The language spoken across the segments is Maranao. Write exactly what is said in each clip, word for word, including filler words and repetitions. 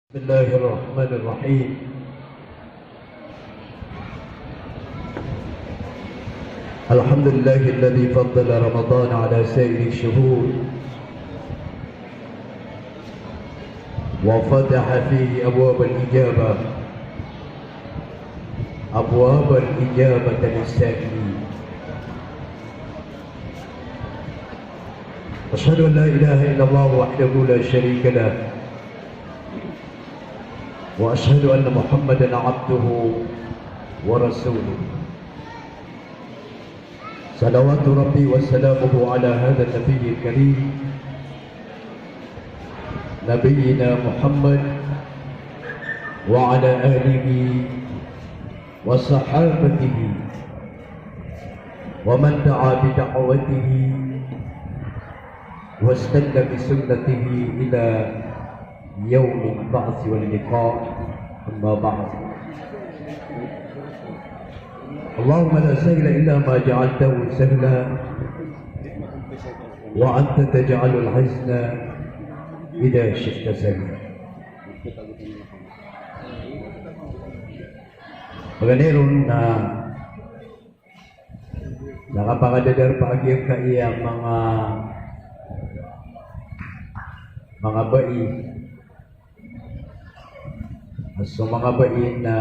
بسم الله الرحمن الرحيم. الحمد لله الذي فضل رمضان على سائر الشهور وفتح فيه أبواب الإجابة، أبواب الإجابة للسائلين. أشهد أن لا إله إلا الله وحده لا شريك له، وأشهد أن محمدا عبده ورسوله. صلوات ربي وسلامه على هذا النبي الكريم، نبينا محمد، وعلى آله وصحابته ومن دعا بدعوته واستن بسنته إلى يوم البعث واللقاء. أما بعد. اللهم لا سهل إلا ما جعلته سهلا، وأنت تجعل الحزن إذا شئت سهلا. Paganay ron na na kapakadadarpa a giyangkaya manga, manga bai, a so manga bai na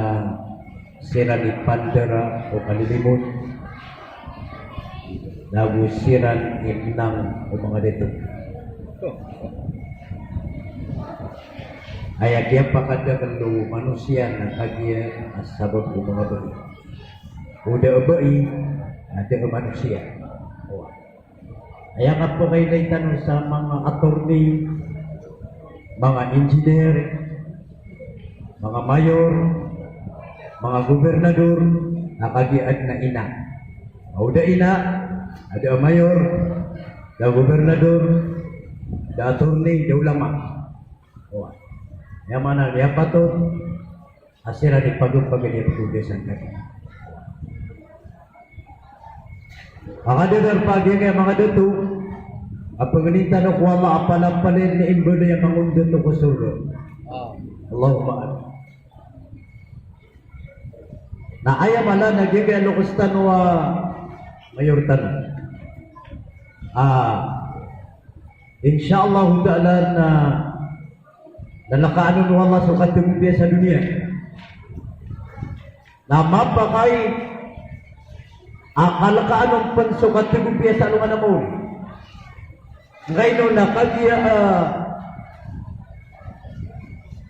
siran i pandara o kalilimod, nago siran i nang o manga dato. Aya kiyapakadakel o manosiya na kagiya a sabap o manga bai. O da a bai, a da a manosiya. Aya kapakailay tano sa manga attorney, manga engineer, manga mayor, manga gobernador, na kagiya adn a ina. O da ina, a da a mayor, da gobernador, da attorney, da ulama. Aya maana niyan patot a siran i pagpaganay a pagodi sangkaya. Manga dato, pagari a manga dato a pangnin tano ko Allah a palapalin na imbaloy a manga dato ko sorga. Allahumma amin. Na aya mala na giyangkaya lokes tano a mayor tano. Ah, insha Allahu ta'ala na na lakaan on o Allah so katagopiya sa doniya. Na mapakay a kalakaan on pen so katagopiya sa alongan a maori. Ngkaino na kagiya, ah,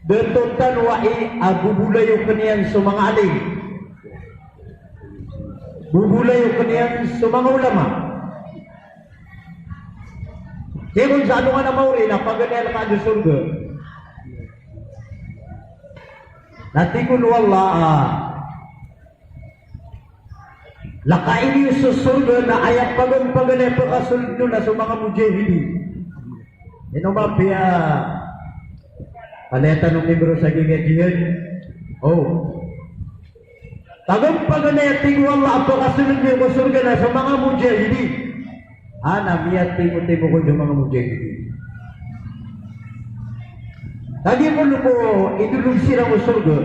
dato tano ai a bobolayoken iyan so manga alim. Bobolayoken iyan so manga ulama. Tig on sa alongan a maori na paganay a lakaan so sorga. Na tig on o Allah a lakai niyo so sorga na aya paganpaganay a pakasold on na so manga mujahidin. Ino mapiya palaya tano mimbro sa giya jihad. O. Paganpaganay a tig o Allah a pakasold niyo ko sorga na so manga mujahidin. Ana miyatimotimo ko so manga mujahidin. Kagiya ko loko idolog siran ko sorga.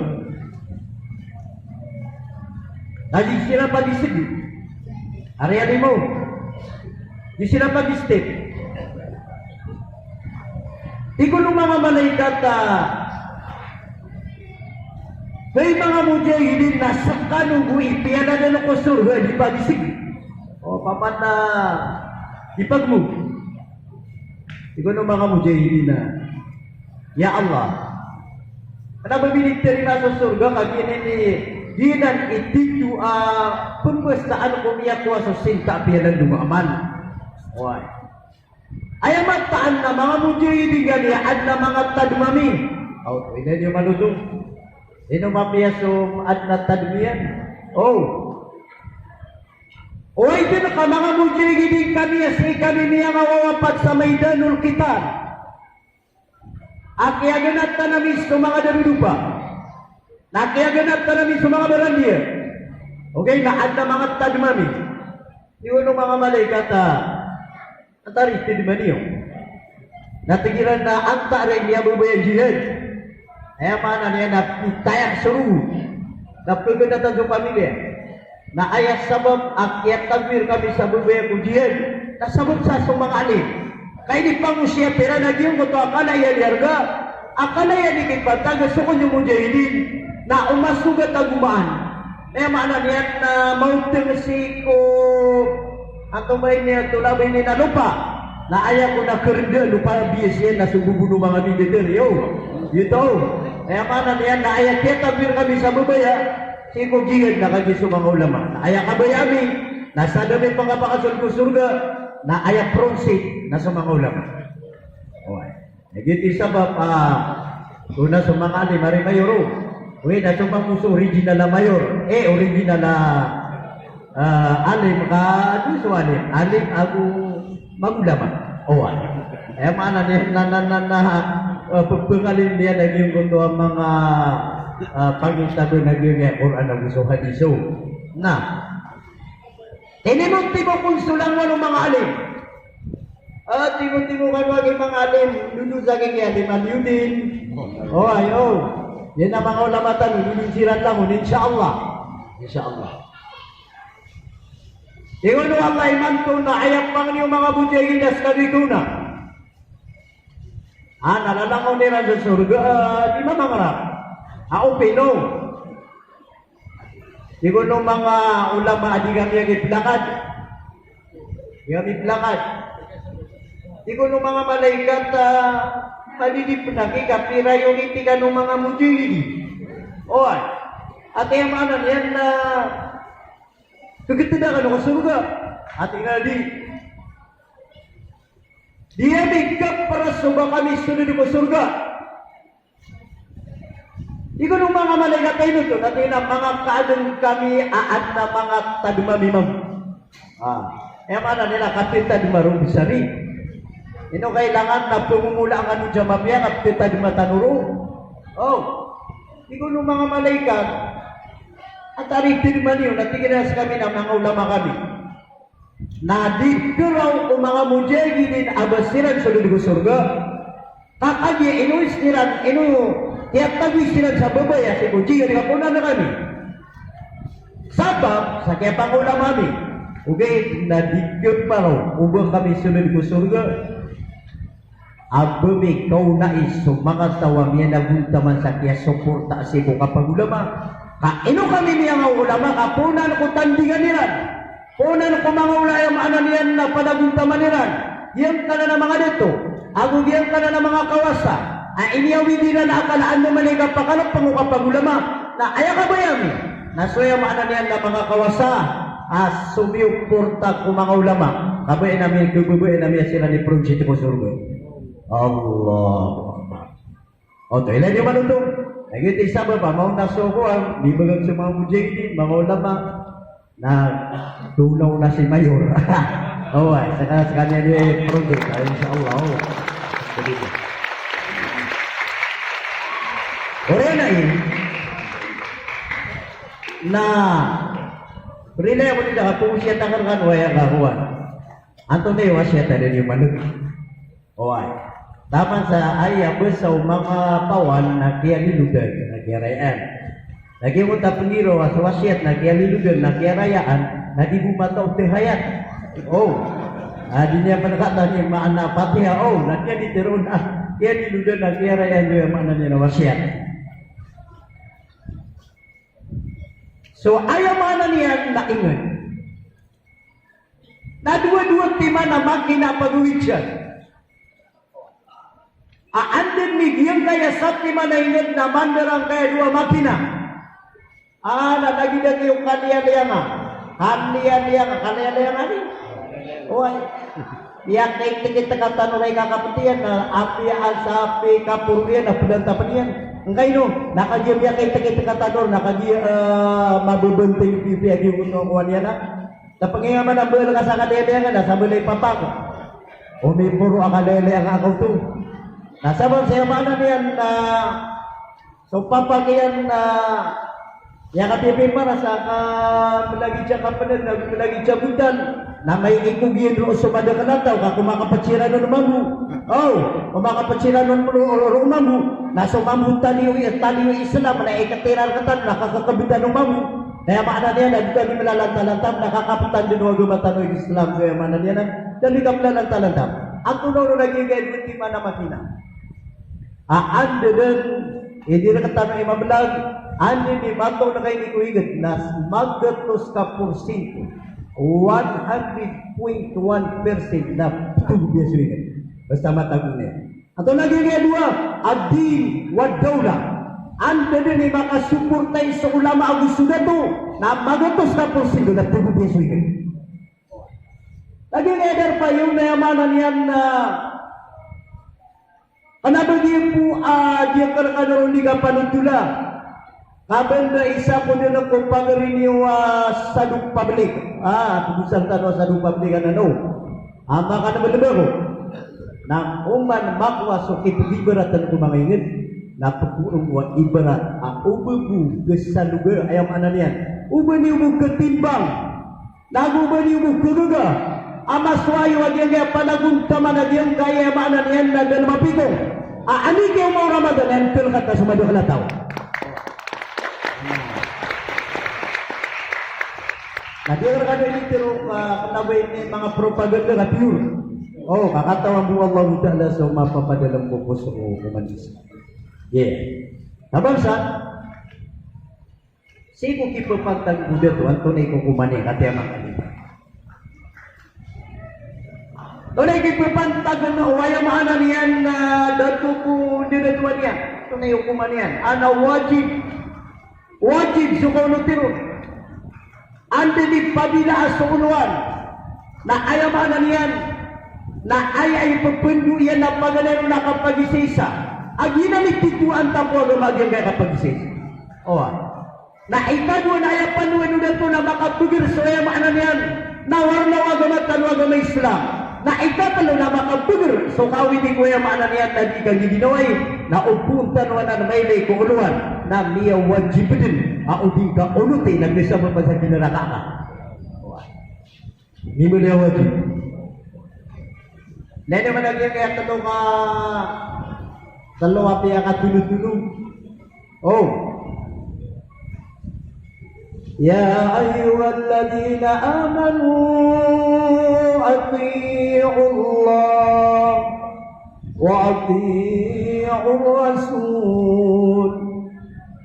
Kagiya siran pagisegi. Ari a limo. Di siran pagistep. Tig on o manga malaikat a hay manga mujahidin na sekano bo i piyaladan ko sorga di pagisegi. O, paman na di pagmo. Tig on o manga mujahidin a, ya Allah, kena ba mi di tarima so sorga ka giyanan i, giyanan i tito a pembasaan ko miyakowa so sinta a piyalaloma aman. Oway. Aya mataan na manga mujahidin kami a adn a manga tadm ami. Aw, ino niyo manoto? Ino mapiya so adn a tadm iyan? O. Oway, dn ka manga mujahidin kami a sii kami miyangawawapat sa maidanul qital. A kiyaganatan ami so manga darodopa. Na kiyaganatan ami so manga barandiya. Ogaid na adn a manga tadm ami. Tig on o manga malaikat a, antaa i tadm iyo? Na tig iran a antaa i miyababaya a jihad. Aya maana niyan na pitaya so rogo. Na pganatan so pamilya. Na aya sabap a kiyatagwir kami sa babaya ko jihad, na sabap sa so manga alim. Ka inipangosiyat iran a giyangkoto a kala iyan i arga, a kala iyan i kipantag so kon o mujahidin, na omasogat a gomaan. Aya maana niyan na maotng sii ko, antonaa ba ini, antonaa ba ini na lopa. Na aya kon a karda, lopa, bias iyan na so bobono manga bidadar, yo. Giyoto. Aya maana niyan na aya kiyatagwir kami sa babaya, sii ko jihad na kagiya so manga ulama. Na aya kabaya ami, na sa da ami pangapakasold ko sorga, na aya front seat na so manga ulama. Oway. Na giyoto i sabap a, o na so manga alim a ri mayor, o. Oway, na so manga so original a mayor. Eh, original a, ah, alim ka, ano so alim? Alim ago manga ulama. Oway. Aya maana niyan na, na, na, na, ah, ppangalim iyan a giyangkoto a manga, ah, pangintaban a giyangkai a Qur'an ago so hadis, o. Na, tinimotimo kon so langowan o manga alim. Ah, timotimo kano a giya manga alim, dodo sa giya Alim Aliudin. Oway, o. Iyan a manga ulama tano, dodo siran langon, insha Allah. Insha Allah. Tig o Allah imanto na aya pangni o manga mujahidin a skaniyan na, a, na lalangon iran sa sorga, ah, di mamangarap. A, opino. Tig o manga ulama a di kami aya plakad. Di kami plakad. Tig o manga malaikat, ah, a di di pn a kikapira iyo, tig o manga mujahidin. Oway. Ati aya maana niyan na kagtda kano ko sorga. Ati na di. Di ami kapra so ba kami sonod ko sorga. Tig o manga malaikat a ino oto, na tig iyan a manga kaadn kami a adn a manga tadm ami mambo. Ah, aya maana niyan na kapitadm a roo bsari. Ino kailangan na pmomolaan kano sa mapiya, kapitadm a tano roo. O. Tig o manga malaikat a taritadm a niyo, na tig iyan a skami na manga ulama kami. Na di karaw o manga mujahidin a ba siran sonod ko sorga. Ka kagiya ino siran, ino kiyatagwir siran sa babaya sii ko jihad, ka ponan ami. Sabap sa kiyapangolama ami. Ogaid na di kapra o ba kami sonod ko sorga. A ba mi kaonai so manga taw a miyanagontaman sa kiyasuporta sii ko kapagolama. Ka ino kami miyangaolama, ka ponan ko tandingan iran. Ponan ko manga ula, aya maana niyan na panagontaman iran. Giyangkanan a manga dato ago giyangkanan a manga kawasa a iniyawid iran a akal a anda man i kapakalapang o kapagolama. Na aya kabaya ami na so, aya maana niyan na manga kawasa a somiyuporta ko manga olama. Kabaya ami, kabaya ami a siran i project ko sorga. Allahu Akbar. Oto, ilay niyo man oto. Na giyoto i sabap a maona so kowan, di bagak so manga mujahidin, manga olama, na tona ona si mayor. Oway, saka, skaniyan i project, ay, insha Allah, o. Jadi, oriyan a ini, na, rilay ako di da kapowasiyat akn rkano, aya kakowan. Antonaa i wasiyat a da niyo maneg. Oway. Taman sa aya basa o manga pawan na kiyalilodan, na kiyarayaan. Na giyangkoto a pnggiraw a so wasiyat na kiyalilodan, na kiyarayaan, na di bo matao thayat. O. A, di niyan pn katawan i maana a Fatiha, o, na kiyaliteron, a, kiyalilodan, na kiyarayaan, aya maana niyan na wasiyat. So, aya maana niyan na ingd. Na dowa-dowa timan a makina a pagawid siyan. A anda dn i giyangkaya satiman a ingd na mandarangkaya dowa makina. A, na lagid a giyo kaliyaliyanga. Kaliyaliyanga, kaliyaliyanga ni. Oway. Miyakaitkt a katanor a ikakapti iyan na apiya a sa apiya i kaporo iyan na pdanta pn iyan. Ngkaino, na kagiya miyakaitkt a katanor, na kagiya, eh, mababantay pipiya giyoto a kowan iyan na. Sa pangingama na mbala ka sa kaliyaliyanga na sa mbala i papa ko. O miporo a kaliyaliyanga ako oto. Na sabap sa aya maana niyan na so papa kiyan na aya kapipiya para sa ka mlagid sa kapnn, na mlagid sa botal. Na maikog iyan roo so madakl a taw ka ko makapd siran on mambo. O, ko makapd siran on roo, roo, roo mambo. Na so mambo taliyo i, taliyo i Islam na ikatira rktano na kakakabtan o mambo. Na aya maana niyan na di tano mlalantalantam na kakaptan dn o agama tano i Islam. So aya maana niyan na da di ka mlalantalantam. Antonaa oto na giyangkaya dn timan a makina a anda dn, i di rktano i mablag, anda dn i matoon ka ini ko ingd na magatos ka porsinto, one hundred point one percent na pthogopiya so ingd. Basta matago niyan. Antonaa giyangkaya dowa, ad-din wad-dawlah. Anda dn i makasuporta i so ulama ago so dato, na magatos ka porsinto na pthogopiya so ingd. Lagid iyan a darpa iyan na aya maana niyan na kna ba giya bo a di akn rkano ron di kapanotola. Ka ba anda isa ko dn ko pagari niyo a sadop public. A, pagosaan tano a sadop public anan o. A, makanmbal ba ko. Na oman makowa so kipgibaratn ko manga ingd, na pkowaan ko a ibarat a o ba bo gsalogar, aya maana niyan, o ba niyo bo ktimbang, na go ba niyo bo kagaga a masowa iyo a giyangkaya panagontaman a giyangkaya maana niyan na da mapikong a anik iyo maw Ramadan, aya mtl ka ta so madakl a taw. Na di rkano ini tiro, a, kna ba ini manga propaganda ka pure. O, kakatawan bo o Allahu Ta'ala so mapapadalm ko poso o koman isa. Ye. Kabangsa, sii ko kipapantag ko dato, antonaa i kokoman iyan, katii a manga lima. Antonaa i kipapantag o, aya maana niyan na dato ko dadatoan iyan. Antonaa i kokoman iyan. Ana wajib. Wajib so kaonoti ron. Anda di pabilaa so olowan. Na aya maana niyan na aya i pphandoan iyan na paganay ron na kapagisaisa. A giyanan i titho antaa ko agama a giyangkaya kapagisaisa. Owa. Na ikadowa na aya pandoan o dato na makabagr so aya maana niyan na warna o agama tano a agama Islam. Na ikatlo na makabagr so kawidi ko aya maana niyan na di ka giginawai, na o poon tano anan mailay ko olowan na miyawajib dn a o di ka onoti na misabaad sa ginaraka ka. Di miyawajib. Na ino man a giyangkaya tlo ka, tlo a piyakatolotolo. O. Ya ayyuhalladhina amanu ati'ullaha wa ati'ur rasul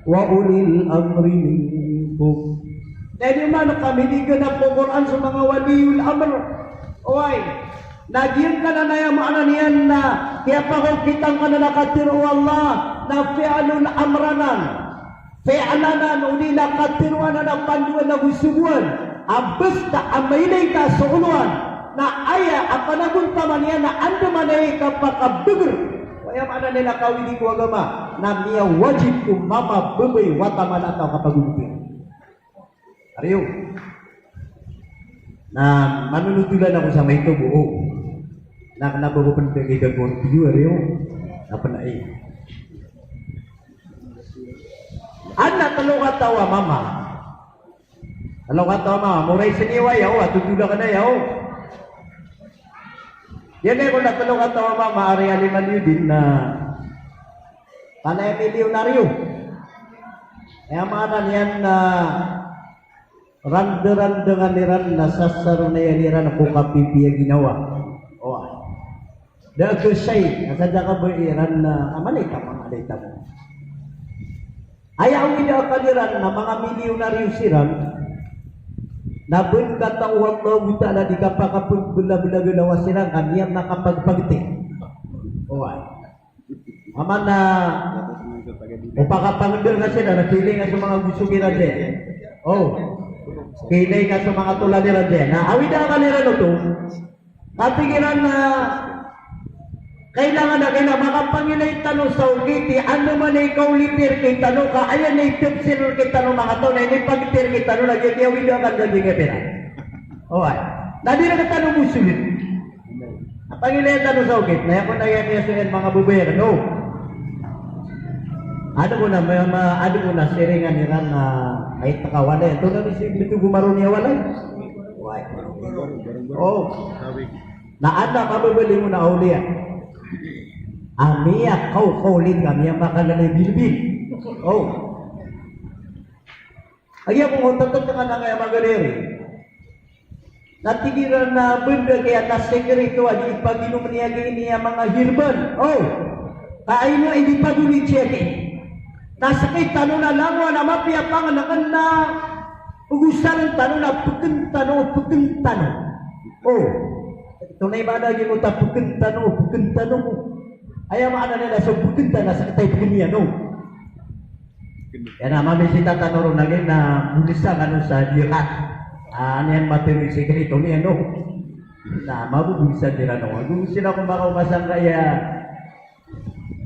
wa ulil amri minkum. Na ino man a kaminiganap ko Qur'an so manga waliyul amr. Oway. Na giyangkanan aya maana niyan na kiyapakokit angkanan a katharo o Allah na fi'lul amr anan. Fi'l anan, odi na katharo anan a pandoan ago sogoan a basta a mailay ka so olowan na aya a panagontaman iyan na andamanaya i kapakabagr o aya maana niyan na kawidi ko agama na miyawajib ko mama, babay, wata, mala a taw a kapagonoti. Ariyo. Na manonotolan ako sa maito bo. Na kna ba ko pn pegay ka ko tiyo, ariyo. Na pn ai. Adn a tlo kataw a mama. Tlo kataw a mama, moray sniwa yaw, a totola kna yaw. Iyan ko na tlo kataw a mama, ari a lima liyo dn na. Kna aya milyonaryo. Aya maana niyan na randrandngan iran na sasaronayan iran ko kapipiya ginawa. Oway. Da a kashay, na sadn a kabaya iran na, a, maana i ka, maana i ka. Aya awida akal iran na manga milyonaryo siran, na bn kata o Allahu Ta'ala di kapakapagblablaga lawas iran ka miyamakapagpagtir. Oway. Aman na o pakapangndr ka siran na kiilay ka so manga gosok iran dn. O. Kiilay ka so manga tolan iran dn. Na awida akal iran oto. Katig iran na kailangan a kailangan makapangilay tano sa okit i andamanaya i kaolit i rk tano ka aya na i tafsir rk tano manga taw na inipagtir rk tano na giya awida akal ka giya pira. Oway. Na di rk tano mosolid. Na pangilaya tano sa okit, na aya kon aya miyasowa iyan manga babay, no? Adn ko na, ma, ma, adn ko na siringan iran na, ay, takawalay. Ito na di si, ito gumaron niya walay. Why? O. Na adn a kababaloy on a awliya a miyakawkawlid ka, miyamakalalaw i bilbil. O. Aya ko ngotatatakan angkaya magariri. Na tig iran a benda kaya na sekreto a di ipaginom niyan giyangkaya manga herbal. O. Ka ino i di pagolid siya ki. Na sakit tano na langowan a mapiya a pangnngkn na pagosarn tano na pkn tano, pkn tano. O. Tonaa i maana giyangkoto a pkn tano, pkn tano. Aya maana niyan na so pkn tano na sakit a ipkn iyan, o. Aya na mamisita tano ron lagid na bolisa kano sa diyakat. A, niyan matero i sekreto niyan, no? Na mabobolisa siran, no? Ago siran ko makaoma sangkaya,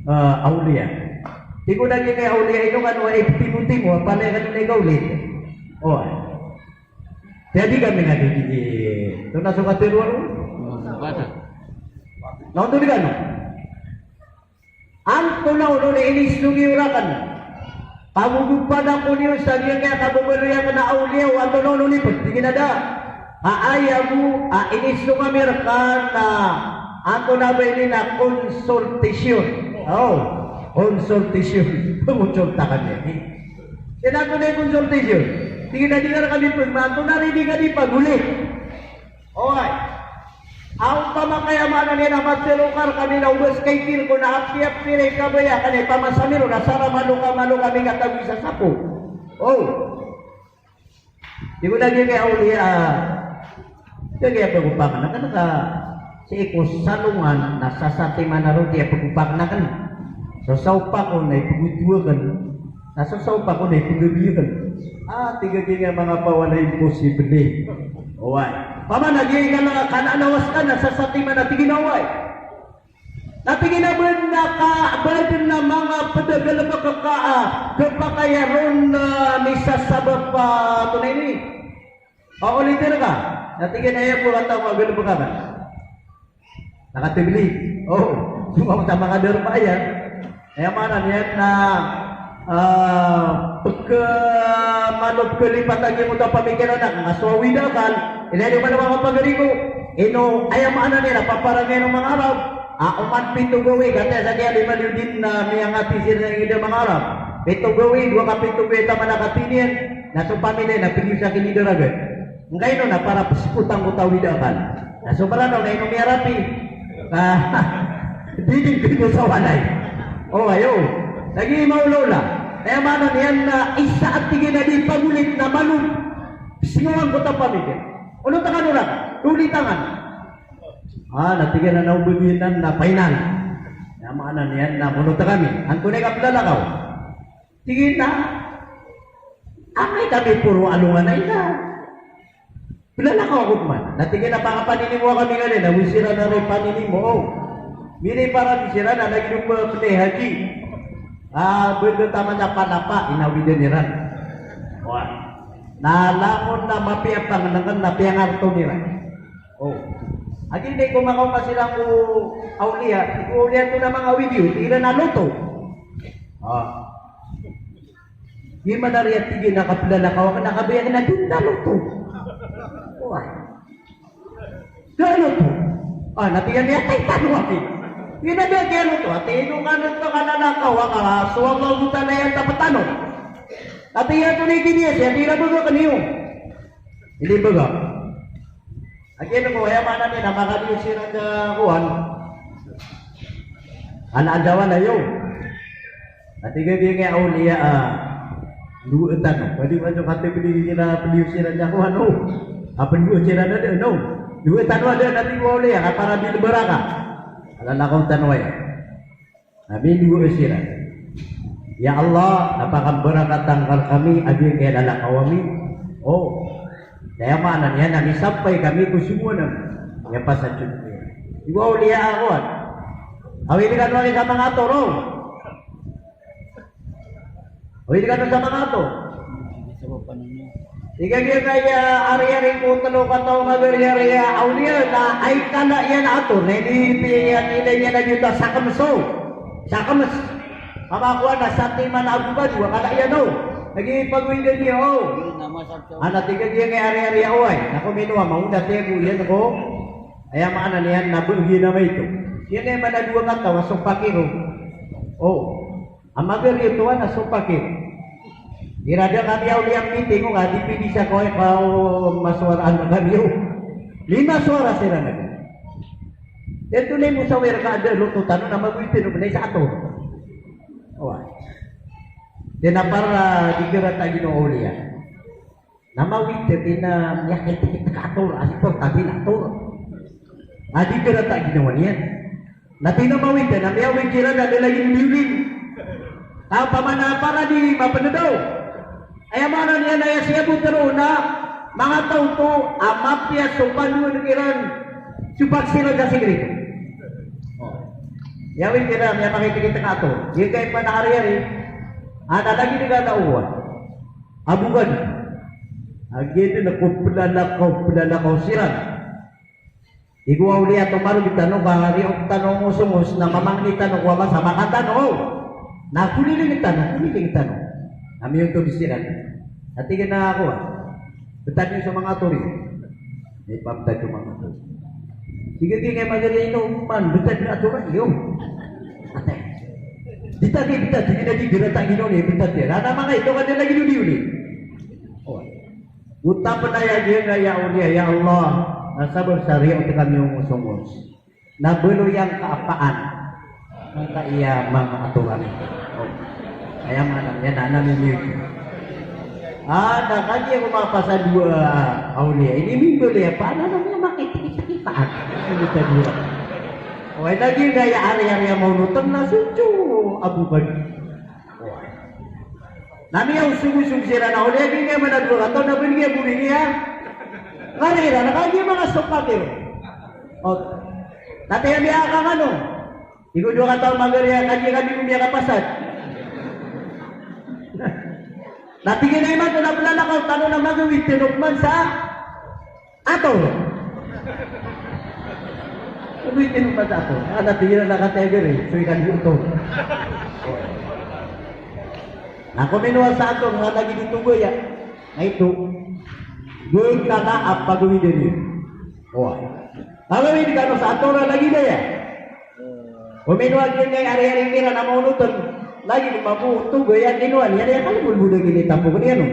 a, awliya. Tig o lagid kaya awliya, ino kano a iptimotimo a palaya kano na ikawlid. O. Jadi kami na di, di, di. Ito na so katero ron. Na oto di kano. Antonaa onon i inisong iyo rakn? Pagogopan ako niyo sa giyangkaya kababaloy akn a awliya, o antonaa onon i pd? Tig iyan a da. Ka aya bo a inisong ami rka na antonaa ba ini na consultation. O, consultation. Pangotsulta kami. Tig iyan a antonaa i consultation? Tig iyan a di ka rkami pd, ma antonaa i di ka di pagolid. Oway. Aw, opama ka aya maana niyan na matero ka rkami na o ba skaytil ko na apiya pira i kabaya ka na ipamasa mi ron na saramalo ka, malo kami katago i sasapo. O. Di ko lagid kaya awliya, a, kaya pagopakn akn ka sii ko salongan na sasatiman a roti a pagopakn akn. So saopak on na ipagoto akn. Na so saopak on na ipagabi akn. A, tig a giyangkaya manga pawan a imposible. Oway. Opama na giyangkaya manga kanaan a was ka na sasatiman a tig iyan a oway. Na tig iyan a benda ka, benda na manga pd a galbk ka, a, khapakay a ron, a, misasabap a, antonaa ini. Paolid rka. Na tig iyan a aya bo a taw a galbk ka. Na katablig. O, so manga darpa aya. Aya maana niyan na, a, pkhamalo, pkhalipat a giyangkoto a pamikiran akn a so awid a akal. Ilay di man a manga pagari ko. Ino, aya maana niyan na paparangayan o manga Arab. A, oman pito gawii, kataya sa kiyalima niyo dn na miyangati siran a ingd a manga Arab. Pito gawii, dowa ka pito gawii taman a kati niyan. Na so pamilya na pd iyo sa kinidaragad. Ngkaino na para psikotan ko tawid a akal. Na so Mranaw na ino miyarapi. Ka, di dn pito sa walay. O, ayo. Lagid i maolaola. Aya maana niyan na isa a tig iyan a di pagolid na malo. Psikotan ko tawid a pamilya. Onot akn oran. Onot akn. A, na tig iyan a na o ba giyanan na final. Aya maana niyan na monot kami. Antonaa i kaplalakaw? Tig iyan a, amay kami poro alongan a ina. Plalakaw ako pman. Na tig iyan a pakapaninimo kami ngani, na o siran a ro paninimo. Miniparan siran a lagid o ba pd a haji. A, benda taman a palapa, inawidan iran. Wa. Na langon na mapiya a pangnngkn na piyangarton iran. O. Agi di ko makaoma siran ko awliya, ko awliya oto na manga awid iyo, tig iran a loto. A. Di man ari a tig iyan a kaplalakaw akn a kabaya akn a di na loto. Wa. Da loto. A, na tig iyan a atay tano aki. Tig iyan a da aki a loto. Ati ino kano ka kalalakaw a ka, so Allahu Ta'ala iyan taptano. Ati iyan oto na idiya siya, di na bgakn iyo. Di bgak. Agi ino ko, aya maana niyan na makaliyo siran sa kowan. Ana andawan ayo. Ati gagawii kaya awliya a, dowa tano. Pwede ba so kati pwede kira pwede siran niya ko ano? Apa dowa siran na da, no? Dowa tano a da, ati ko awliya, ka para bil baraka. Ala na ko tano aya. Na mindowa siran. Ya Allah, na pakambarakatan ka rkami, a giyangkaya lalakaw ami. O. Aya maana niyan na misampay kami ko somowa na. Aya pasad so. Iwa awliya ako an. Awid kano sa manga ator, o. Awid kano sa manga ator. Tig a giyangkaya ari-ari ko tlo kataw a magariari a awliya na aya kala iyan a ator. Na inipiyakilay niyan a giyoto a sakms o. Sakms. Kamakowa na satiman ago ba dowa kala iyan o. Lagi pagoy da niyo, o. Ana tig a giyangkai ari-ari a oway. Na ko minowa, maona tiyago iyan ko. Aya maana niyan na bagi na maito. Giyangkai mana dowa kataw a so pakiro. O. A magari oto a na so pakiro. Iran da kami a awliya a miting o, ka di pwede sa ko, ka o masowara an kami o. Lima sowara siran a. Ito na i mosawir ka a da loto tano na magoy tano sa ato. Oway. Di na para di garata gino awliya. Na mawid a di na miyakaitikit ka ator, a sipor ka di na ator. A di garata gino awliya. Na di na mawid a na miyawid kiran a da lagid o diwlin. Ka opama na para di mapened o. Aya maana niyan na aya siyabot ron na manga taw oto a mapiya so pandoan kiran so pagsiran sa sikreto. O. Aya oway kiran, aya makaitikit ka ato. Giyangkai pn a ari-ari. Ana lagid a ganawa. Abogado. A giya dn a ko plalakaw, plalakaw siran. Igo awliya, tomarog tano ka riyo tano ngosongos na mamangni tano ko ama sa makan tano. Na koliling tano, koliling tano. Na miyontod siran. Na tig iyan a kowa, betad iyo so manga ator iyo. Na ipabetad so manga ator. Tig a giyangkai magari a ino man, betad a ator iyo. Atay. Di ta di betad, di na di garata gino ni betad iyan. Na manga ito ka da lagid o diwlin. O. Oto pn aya giyangkaya awliya, ya Allah, na sabap sa riyo kami ongosongos na baloy angka a paan angkaya manga atoran. O. Aya maana niyan na, na mimiyog. A, na kagiya ko mapasad o awliya ini, mimbaloy a paan, na miyakaitikit a paan. Ini sa dowa. Oway, lagid a giyangkaya ari-ari a maonotan na so abogado. Na miyaosogosog siran a awliya, giyangkai mana dowa kataw na baloy a baloy niyan. Ngari iran a kagiya manga so pakiro. O. Na tig iyan a miyakakano. Igo dowa kataw a magari a kagiya kami ko miyakapasad. Na tig iyan a imanto na plalakaw tano na magawid tano pman sa ator. Ano ito yung mata ko? Ana tig iran a kataw a gari, so ikan ito. Na ko minowa sa ator, na lagid o togo aya. Na ito. Giyangkana a pagowidan iyo. Oway. Pagowid kano sa ator a lagid aya. Ko minowa giyangkai ari-ari kiran a maonotn. Lagid o mabotog aya kinowa niyan, aya kalbolbod a ginitapok niyan o.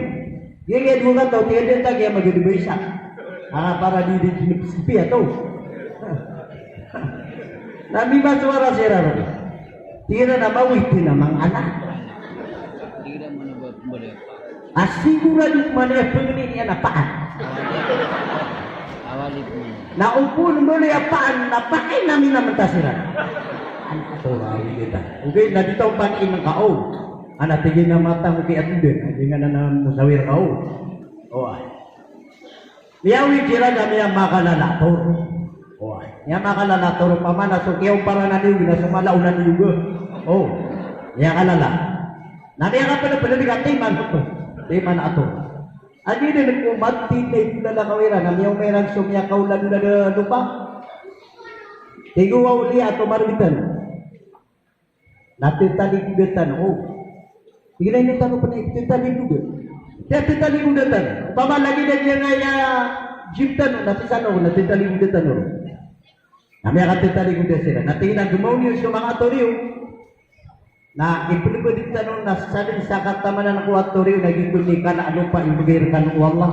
Giyangkai dowa kataw, tig iyan a da ta giya magad o ba isa. A, para di di di sepi ato. Na mimasowara siran roo. Tig iran a mawid na manga ana. A sigorado man aya pangnin iyan a paan. Na opama na baloy a paan na pain ami na menta siran. Ana ator a awid ita. Ogaid na di taw panin ka o. Ana tig iyan a matang o kiyatondan. Tig iyan a na mosawir ka o. O, a. Miyawid kiran a miyamakalala a ator. O, miyamakalala a ator, opama na so kiyaomparanan iyo na so mala o nan iyo ga. O, miyakalala. Na miyakapelepeleg ka timan oto. Timan a ator. A giya dn ko matitay ko lalakaw iran, na miyaoma iran so miyakaolad-olad a lopa. Tig o awliya a tomarog tano. Na tetaligoda tano. O. Tig iran a ino tano pn i tetaligoda. Tig a tetaligoda tano. Opama lagid a giyangkaya jeep tano, na sii tano, na tetaligoda tano. Na miyakatetaligoda siran. Na tig iran a gmaw niyo so manga ator iyo. Na ipelebed tano na sadn sa katamanan ko ator iyo na giyoto i kala a lopa i mbgay rkano o Allah.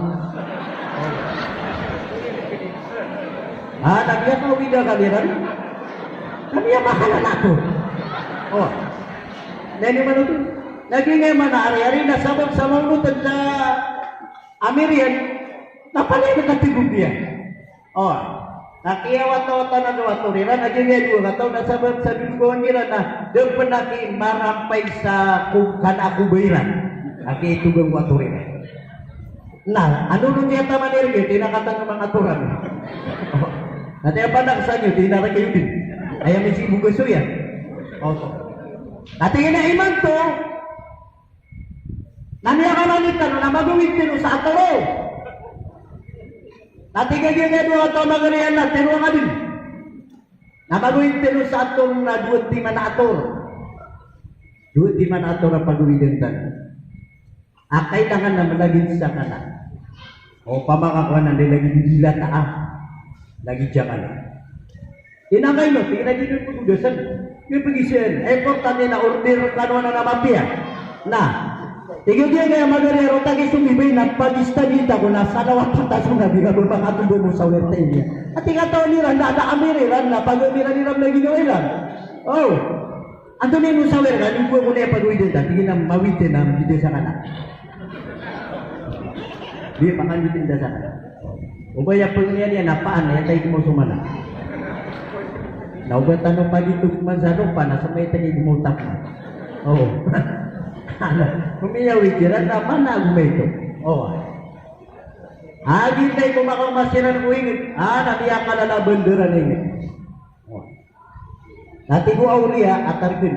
A, na miyakawid a kaliran. Na miyamakalala a ator. O. Na ino man oto. Na giyangkai mana ari-ari na sabap sa maonotn sa amir iyan. Na palaya na katigog iyan. O, na kiyawatawatan o ator iran a giyangkai a dowa kataw na sabap sa dologawan iran na da pn a kimarampay sa ko-, kala a koba iran. A kiyatogan ko ator iran. Na, ano ron tiyataman iran, tig iran a katano manga atoran. O, na tiyapanak sa niyo, tig iran a rk iyo dn. Aya misiboga so iyan. O, so. Na tig iyan a imanto, na miyakarani tano na magawid tano sa ator. Na tig a giyangkai a dowa kataw a magari a na tero a nga dn. Na magawid tano sa ator na dowa timan a ator. Dowa timan a ator a pagawidan tano. A kailangan na malagid sa kana. O pamakakuan na lagid dilata a. Lagid sa kana. Inakay no, tig iyan a di niyo pagodasan. Di niyo pagisaan. Importante na order kano anan a mapiya. Na. Tig iyan a magari a rota ki sumibay na pagista dita ko na salawat ta so Nabi ka ba makatondog mo sa werta iyan. Ati kataw iran na, na amir iran na pag-amir iran na ginawa iran. Oh. Antonaa i mosawir ka, di ko kona pagawid iyan ta, tig iyan a mawid iyan a mawid iyan sa kana. Di, pakawid iyan sa kana. O ba aya pangni iyan a paan, aya taig mo so mana. Na o ba tano pagitog man sa lopa, na sa may taig mo tap na. Oo. Ano, kumiyawid iran na mana ago maito. Oo. Agi taig ko makaoma siran ko inged, a, na miyakalala bandera na inged. Oo. Na tig o awliya a targen.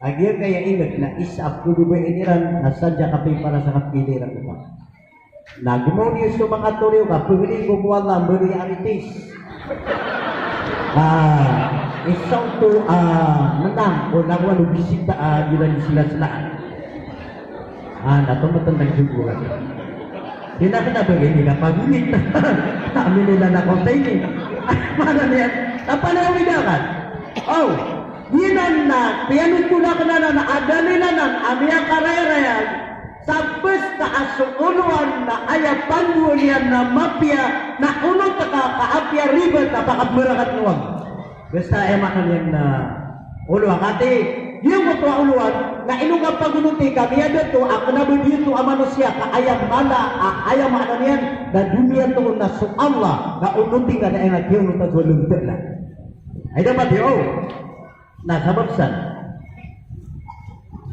A giyangkaya inged na isa a pkhababayaan iran na sadn sa kapiya para sa kapkhailay iran ko pa. Na gmaw niyo so manga toriyo ka, pagari ko bo Allah, mbaloy a ritis. A, isa oto a menang, o na ko ano bisita a giran di sila-silaan. A, na tomatandang sugo ka. Di na kena bagay, di na pagulit. Amin nila na kota ini. Mana niyan? Apa na awid akan? Oh, giyanan na, piyanotol aken anan a dalil anan a miyakarayarayag sa basta a so olowan na aya pandoan iyan na mapiya na onot ka ka apiya ribat a pakabarakat o Allah. Basta aya maana niyan na olowan, kati, giyangkoto a olowan na ino ka pagonoti ka miyadato a kena ba giyoto a manosiya ka aya mala a aya maana niyan na doniya to na so Allah ka onoti ka na aya na giyoto a so Allah Ta'ala. Ay dapat iyo. Na sabap san.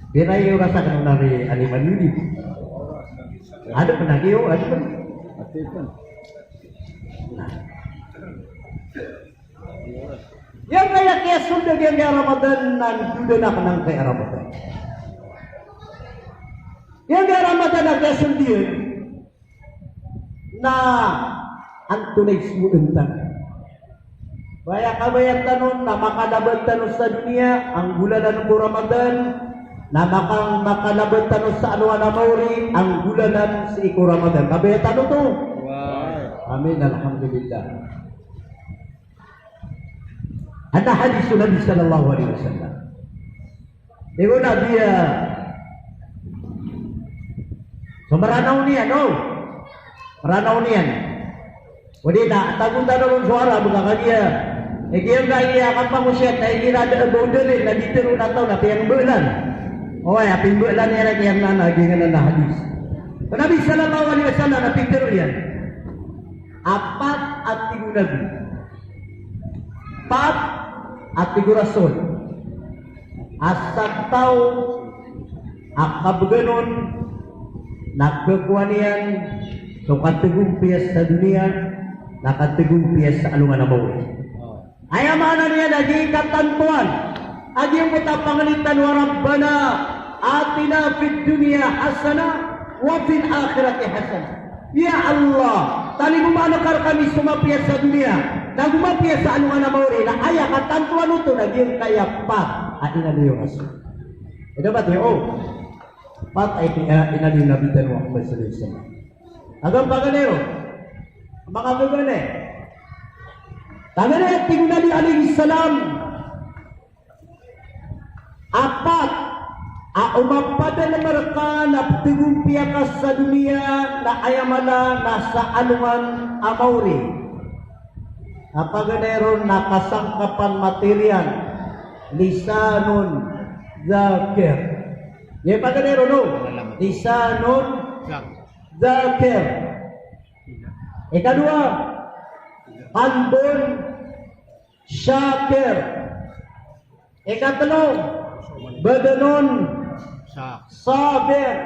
Pira iyo rasakan na ri aliman ini. Ada pernah iyo, ada pernah. Ati pen. Na. Giyangkaya kiyasold a giyangkaya Ramadan na ndodan aken angkaya Ramadan. Giyangkaya Ramadan a kiyasold iyan na antonaa i somoon tano. Ba aya kabaya tano na makalaban tano sa doniya, a nggolalan ko Ramadan, na maka-, makalaban tano sa alongan a maori, a nggolalan sii ko Ramadan. Kabaya tano oto? Amin, alhamdulillah. Adn a hadis o Nabi sallallahu alaihi wasallam. Tig o Nabi a, so Mranaw niyan, o. Mranaw niyan. O di na, tago tano ron so Arab ka kagiya. Ig iyan ka iya kapangosiyat, na igira da a ba o dalil, na di tero na taw na piyangbelan. O aya, piyangbelan iyan a kiyan na, na giyanan a hadis. O Nabi sallallahu alaihi wasallam na pitero iyan. Apat a tig o Nabi. Pat a tig o Rasul. A sa taw a kabgan on na khakowa niyan so kategompiya sa doniya, na kategompiya sa alongan a maori. Aya maana niyan na di katantoan a giyangkoto a pangnin tano a Rabbana atina fid dunya hasanah wa fil akhirati hasanah. Ya Allah, taligomaan ka rkami so mapiya sa doniya, nago mapiya sa alongan a maori, na aya katantoan oto na giyangkaya pat a inaloy o Rasul. Ino pat iyo, o. Pat a ina-, inaloy o Nabi tano Muhammad sallallahu alaihi wasallam. Agam paganay ron. Manga gaganay. Paganay a tig o Nabi alayhis salam. Apat a o mapadalm rka na pthagompiya ka sa doniya na aya mala na sa alongan a maori. A paganay ron na kasangkapan material, lisanun zakir. Aya paganay ron, o. Lisanun zakir. Ikadowa, qalbun shakir. Ikatlo, badanun sabir.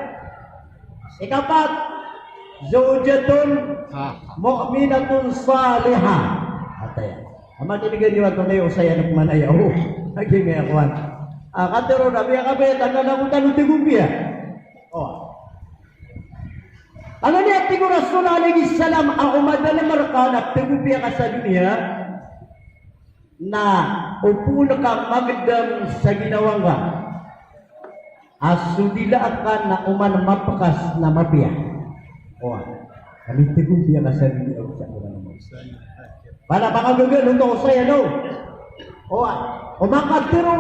Ikapat, zawjatun mu'minatun salihah. Ataya. Ama kinigan iyo ato na iyo, saya na pman aya. O, lagi nga iya kowan. A, katero na, biya ka ba, tanda na ko tano tigompiya. O. Aya niyan tig o Rasul alayhis salam a o madalm rka na pthagompiya ka sa doniya, na o poon ka magdam sa ginawa ngka. A so dila aka na oman mapkas na mapiya. Owa. Kami tgo piya ka sa dila aka sa oman mapkas. Bala pangagaga no to saya no. Owa. O makatharo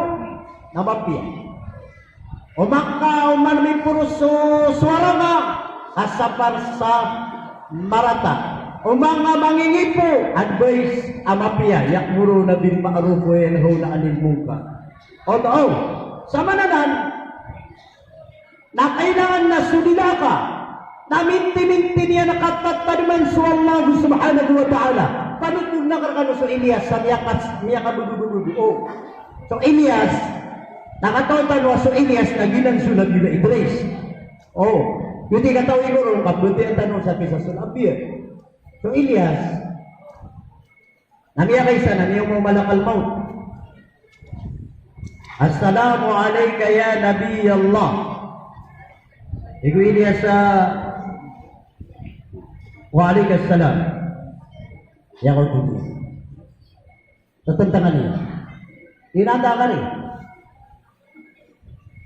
na mapiya. O maka, oman miporos so sowara nga, kasapar sa marata. O manga mangingipo, advice a mapiya, ya'muruna bil ma'ruf wa yanhauna 'anil munkar. Oto, o, sa maana nan, na kailangan na so dila aka, na minti-minti niyan a katatadman so Allah subhanahu wa ta'ala. Panothol akn rkano so Ilyas, sa miyaka-, miyakabago-bago. O. So Ilyas, na katawan tano a so Ilyas na giyanan so Nabiyullah Idris. O, giyoto i katawan iyan, o, kabatiya tano sa kisah so Anbiya. So Ilyas, na miyakaisa na miyaoma o malakal maut. "Assalamu alayka ya Nabi Allah." Tig o Ilyas a, "Wa alaykas salam." Aya ko tig iyan. Tatantangan iyan. Inanda ka ri.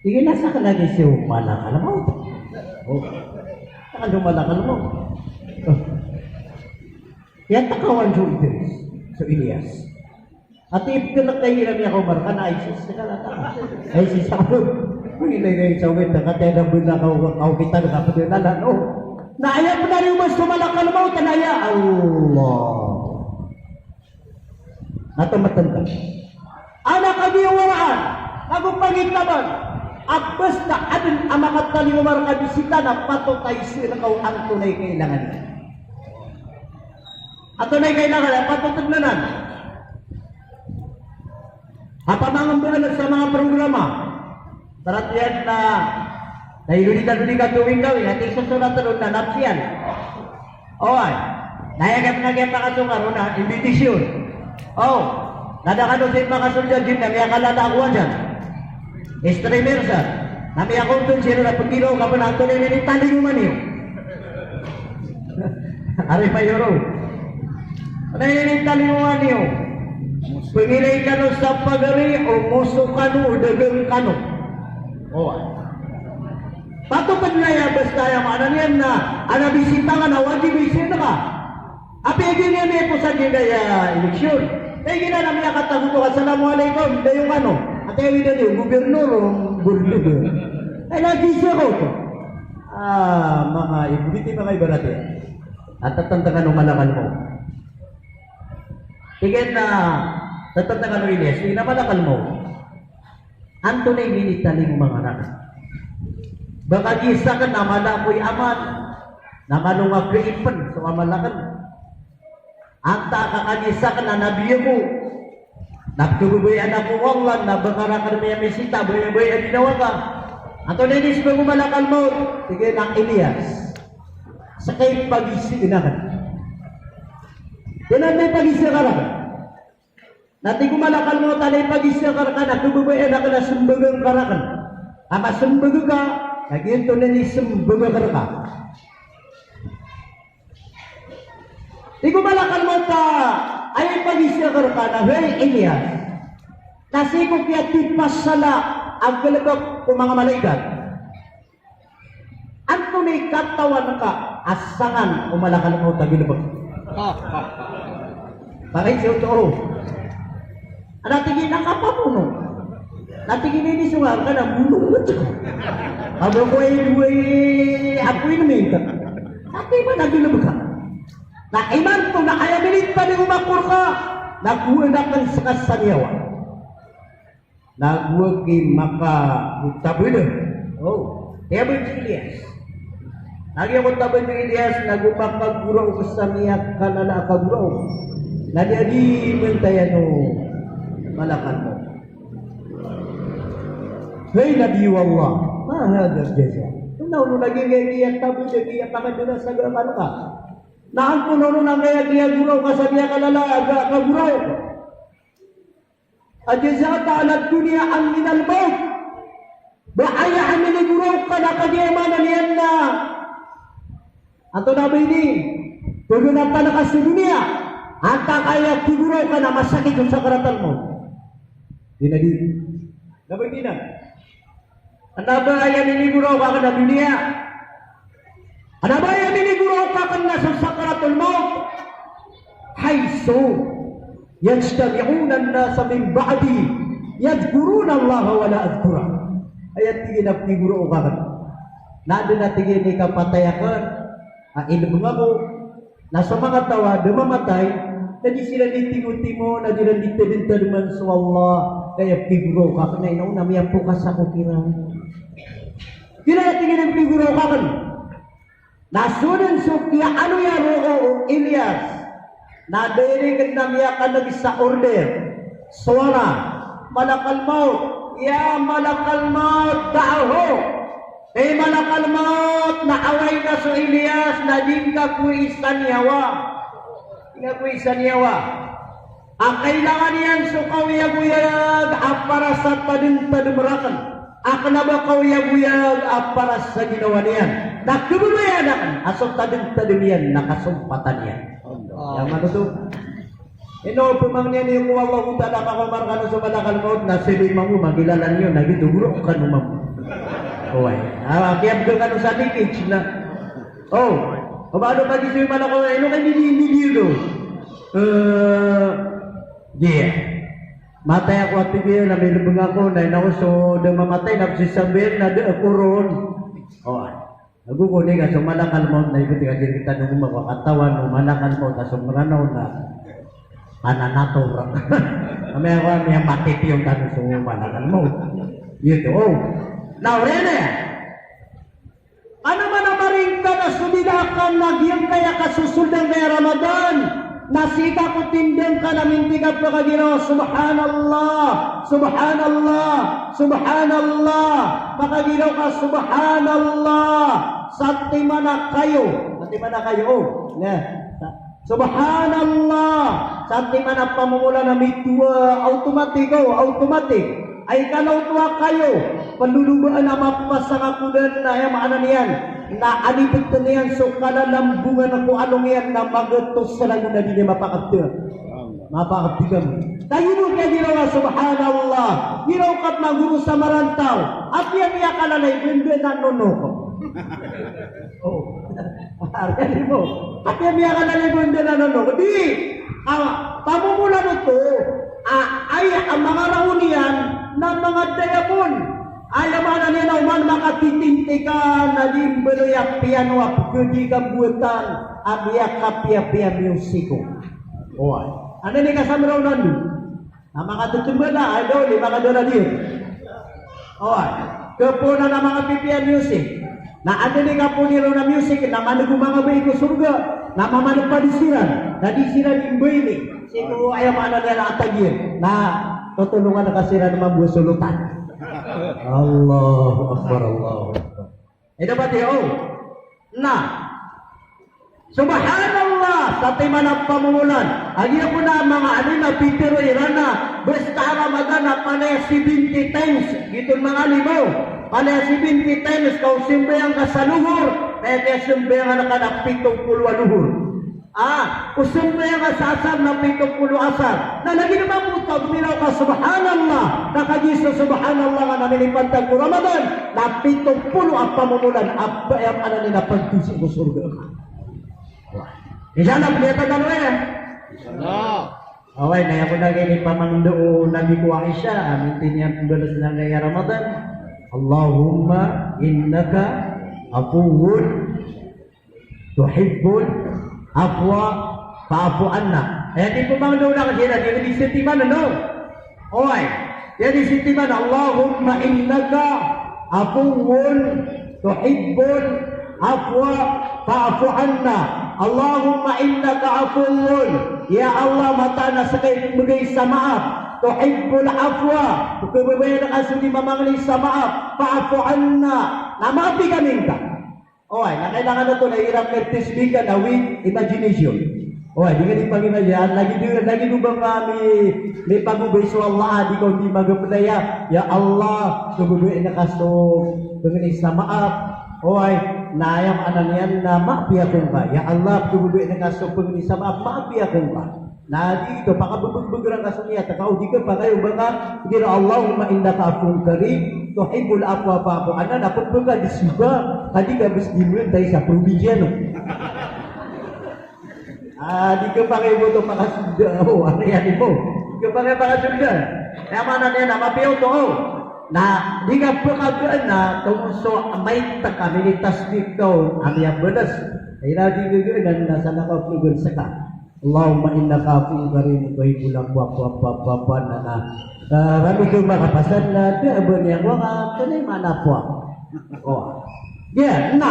Tig iyan a sakn a giya so malakal maut. O. Sakn so malakal maut. O. Aya takawan so Idris, so Ilyas. Ati pkn a kay iran iya ko marka na ISIS ka na ta. ISIS ako. Pangilay na sa wet, na kataya na bala ka, ka kita na kapatid na, no? Na aya pnariyo ba so malakal maut na aya Allah. Na tomatanda. Ana kagiya waraan, ago pangitaban, a basta adn a makatalingoma rka a bisita na patot a isii rka o antonaa i kailangan iyan. Antonaa i kailangan iyan, patot dn anan. A pamangmbaan sa manga programa. Paratiyaya na, na ilolita-lolita to wingkawing, ati sosorat ron na nafsiyan. Oway. Na aya kiyapakasong ka ron na imbitasyon. O. Na da kano sii makasolja gym na miyakalala ako a dyan. Streamer sa. Na miyakontol siran na pagilo ka pn antonaa i minitalingoma niyo. Ari pa iyo ron. Antonaa i minitalingoma niyo. Pangilay kano sa pagari, o moso kano, o dagang kano. Oway. Patot dn aya, basta aya maana niyan na, adn a bisita ka na wajib a isii rka. Apiya giya miyapoon sa giyangkaya eleksyon. Tig iyan a miyakatago to, "Assalamu alaykum, dayo kano." Ati aya wida niyo, gobirnor o gobirnor. Ay, lagi siya ko to. A, manga ibo, giyoto i manga ibarat iyan. A tatantangan o malakal maut. Tig iyan a, tatantangan o Ilyas, tig iyan a malakal maut. Antonaa i minitalingoma nga rakn? Ba kagiya sakn na mala ako i amal, na malo nga kaipn so amal akn. Antaa ka kagiya sakn na nabi ako, na pkhababayaan ako o Allah, na ba ka rakn miyamisita, ba aya, ba aya a ginawa ka. Antonaa i inismbag o malakal maut? Tig iyan a Ilyas, ska i pagiza akn. Tig iyan a antaa i pagiza ka rakn? Na tig o malakal maut a antaa i pagiza ka rka na khababayaan akn a smbaga ngka rakn. Ka masmbaga ka, na giyoto i inismbaga ka rka. Tig o malakal maut a aya i pagiza ka rka na, hay Ilyas, na sii ko kiyatipasala a galbk ko manga malaikat. Antonaa i katawan ka a sangan o malakal maut a galbk? Pakisoto. Ana tig iyan a kapamono. Na tig iyan a inisonga rka na mono. Aba ko ay, way, apoy na minta. Ati ba na galbk ka? Na imanto na aya minitalingoma ko rka na gowaan akn ska sa niyawa. Na go aki makatabd. O, tabd si Ilyas. Na giya ko tabd si Ilyas, na go makagoraok sa miyakalala a kagoraok. Na di a di mantaya o malakal maut. Hay Nabi Allah, ma hadha al-jaza? Ino on a giya, giya tabd, giya pakadala sa gawii ka? Na antonaa on a giya, giya goraok ka sa miyakalala a kagoraok? Ajza'ta 'ala ad-dunya am min al-maut? Ba aya a minigoraok ka na kagiya maana niyan na, antonaa ba ini, paganatan ka sa doniya, antaa ka aya kigoraok ka na masakit o sakaratul maut? Di na di. Na ba di na? Kna ba aya minigoraok akn a doniya. Kna ba aya minigoraok akn na so sakaratul mawt. Haythu yajtami'unan nasu min ba'di, yadhkurunallaha wa la adhkura. Aya tig iyan a pkhigoraok akn. Na adn a tig iyan i kapatay akn a ilbng ako, na so manga taw a da mamatay, na di siran di timotimo, na di ran di tadntadman so Allah, ka aya pkhigoraok akn na ino na miyapokas ako kiran. Kiran a tig iyan a pkhigoraok akn. Na so dn so kiyaano iyan roo o Ilyas, na da iran kna miyakaneg sa order. Suwara, malakal mawt, ya malakal mawt, da'hu. Hay malakal mawt, na away ka so Ilyas, na di ngka ko isa niyawa. Di ngka ko isa niyawa. A kailangan iyan so kaoyagoyag a para sa tadntadm rakn. A kna ba kaoyagoyag a para sa ginawa niyan. Na khababayaan akn a so tadntadm iyan na kasompatan iyan. Aya manoto. Ino pmangnin iyo ko Allahu Ta'ala, makaoma rkano so malakal mawt, na sii bo i mama, makilala niyo na giyoto, goro kano mama. Oway. Ah, kiyabgan kano sa package na. Oh, o ba ano pag-iso i malakal, ino ka midi, midi do. Eh, di. Matay ako a tig iyan na milbng ako, na ino ako so da mamatay na pzisambayang na da ako ron. Oway. Ago ko di ka so malakal mawt na ibt ka di rktano ngoma ko katawan o malakal mawt a so Mranaw na pananator. Amay ako a miyamatipiyon tano so malakal mawt. Giyoto, o. Na oriyan iyan. Ano man a maringka na so dila akn na giyangkaya kasosold angkaya Ramadan. Na sii ka ko tindg ka na mintig a pkhagiraw a subhanallah, subhanallah, subhanallah. Makagiraw ka subhanallah. Satiman a kayo. Satiman a kayo. O, na. Subhanallah. Satiman a pamomolan a mitowa, automatic, o, automatic. Ay kanoto a kayo, plolobaan a mapasang ako dn na aya maana niyan na anibtn iyan so kalalambongan ko along iyan na magatos ragon a di niyan mapakabtad. Mapakabtad. Tayo no kaya giraw a subhanallah. Giraw ka pman goro sa marantaw. Apiya miyakalalayon dn a nonok. O. Argani mo. Apiya miyakalalayon dn a nonok. Di. Ah, pamomolan oto. Ah, aya a manga raon iyan na manga diamond. Aya maana niyan na oman makatitinti ka na di mbaloy a piano a pkhadi ka mbowatan a miyakapiyapiya musiko. Oway. Anda ni ka sa maraon ando? Na manga totmbala, ay daw, di manga dola di. Oway. Khapoon a manga pipiya music. Na anda ni kapoon iran a music, na maneg o manga bai ko sorga, na mamanepad siran, na di siran imbaini. Sii ko aya maana niyan a atag iyan. Na totolongan ka siran mambo a solotan. Allahu Akbar, Allahu Akbar. Ino ba di, o. Na. Subhanallah, satiman a pamomolan. Agi ako na manga alim a pitharo iran na, basta Ramadan na palaya seventy times. Giyoto manga alim o. Palaya seventy times, ka o sambayang ka sa lohor, na aya kiyasambayangan ka na pito polo a lohor. Ah, o sambayang ka sa asar na pito polo a asar. Na lagid mambo oto a gomiraw ka subhanallah. Na kagiya so subhanallah ka na minipantag ko Ramadan, na pito polo a pamomolan a ba, aya maana niyan na pagtosi ko sorga ka. Insha Allah, piyatatan o aya. Insha Allah. Oway, na aya ko na gini pamangndo o Nabi ko Aisha, amin tiniyan pembalas na ngaya Ramadan. Allahumma innaka afuwun tuhibbul afwa fa'fu anna. Aya di pamangndo na ka siran, di setiman, no? Oway. Aya di setiman, Allahumma innaka afuwun tuhibbul afwa fa'fu anna. Allahumma innaka afuwun. Ya Allah, mataan a ska i mbgay sa maap. Tuhibbul afwa. Pkhababayaan ka so di mamangni sa maap. Fa'fu anna. Na maapi kami ngka. Oway, na kailangan oto na iran ka tesbihan na with imagination. Oway, di ka di pag-imagine, lagid o, lagid o ba nga mi, mipagobay so Allah, di ka on di mag-apply a, ya Allah, pkhababayaan ka so pangni sa maap. Oway, na aya maana niyan na maapi ako ngka. Ya Allah, pkhababayaan ka so pangni sa maap, maapi ako ngka. Na di to, pakabebegbeg ran ka so niyat ka, o di ka pakayo ba ka, di ra, "Allahumma innaka afuwwun karim, tuhibbul afwa fa'fu anna," na pepeka di siba, ka di ka bes di mentay sa probinsiya, no? Ah, di ka pakayo bo to pakasonda, o, ano yan mo? Di ka pakayo pakasonda. Aya maana niyan na mapiya oto, o. Na di ka pekagaan na tomo so maitek a minitasbih ka on a miyabeles. Ira di gagaanan na sana ka pegel seka. Allahumma innaka afuwwun karim tuhibbul afwa fa'fu anna. Ah, rami ko makapasad na da a ba niyan ko nga kani mana afwa. O. Iya, na.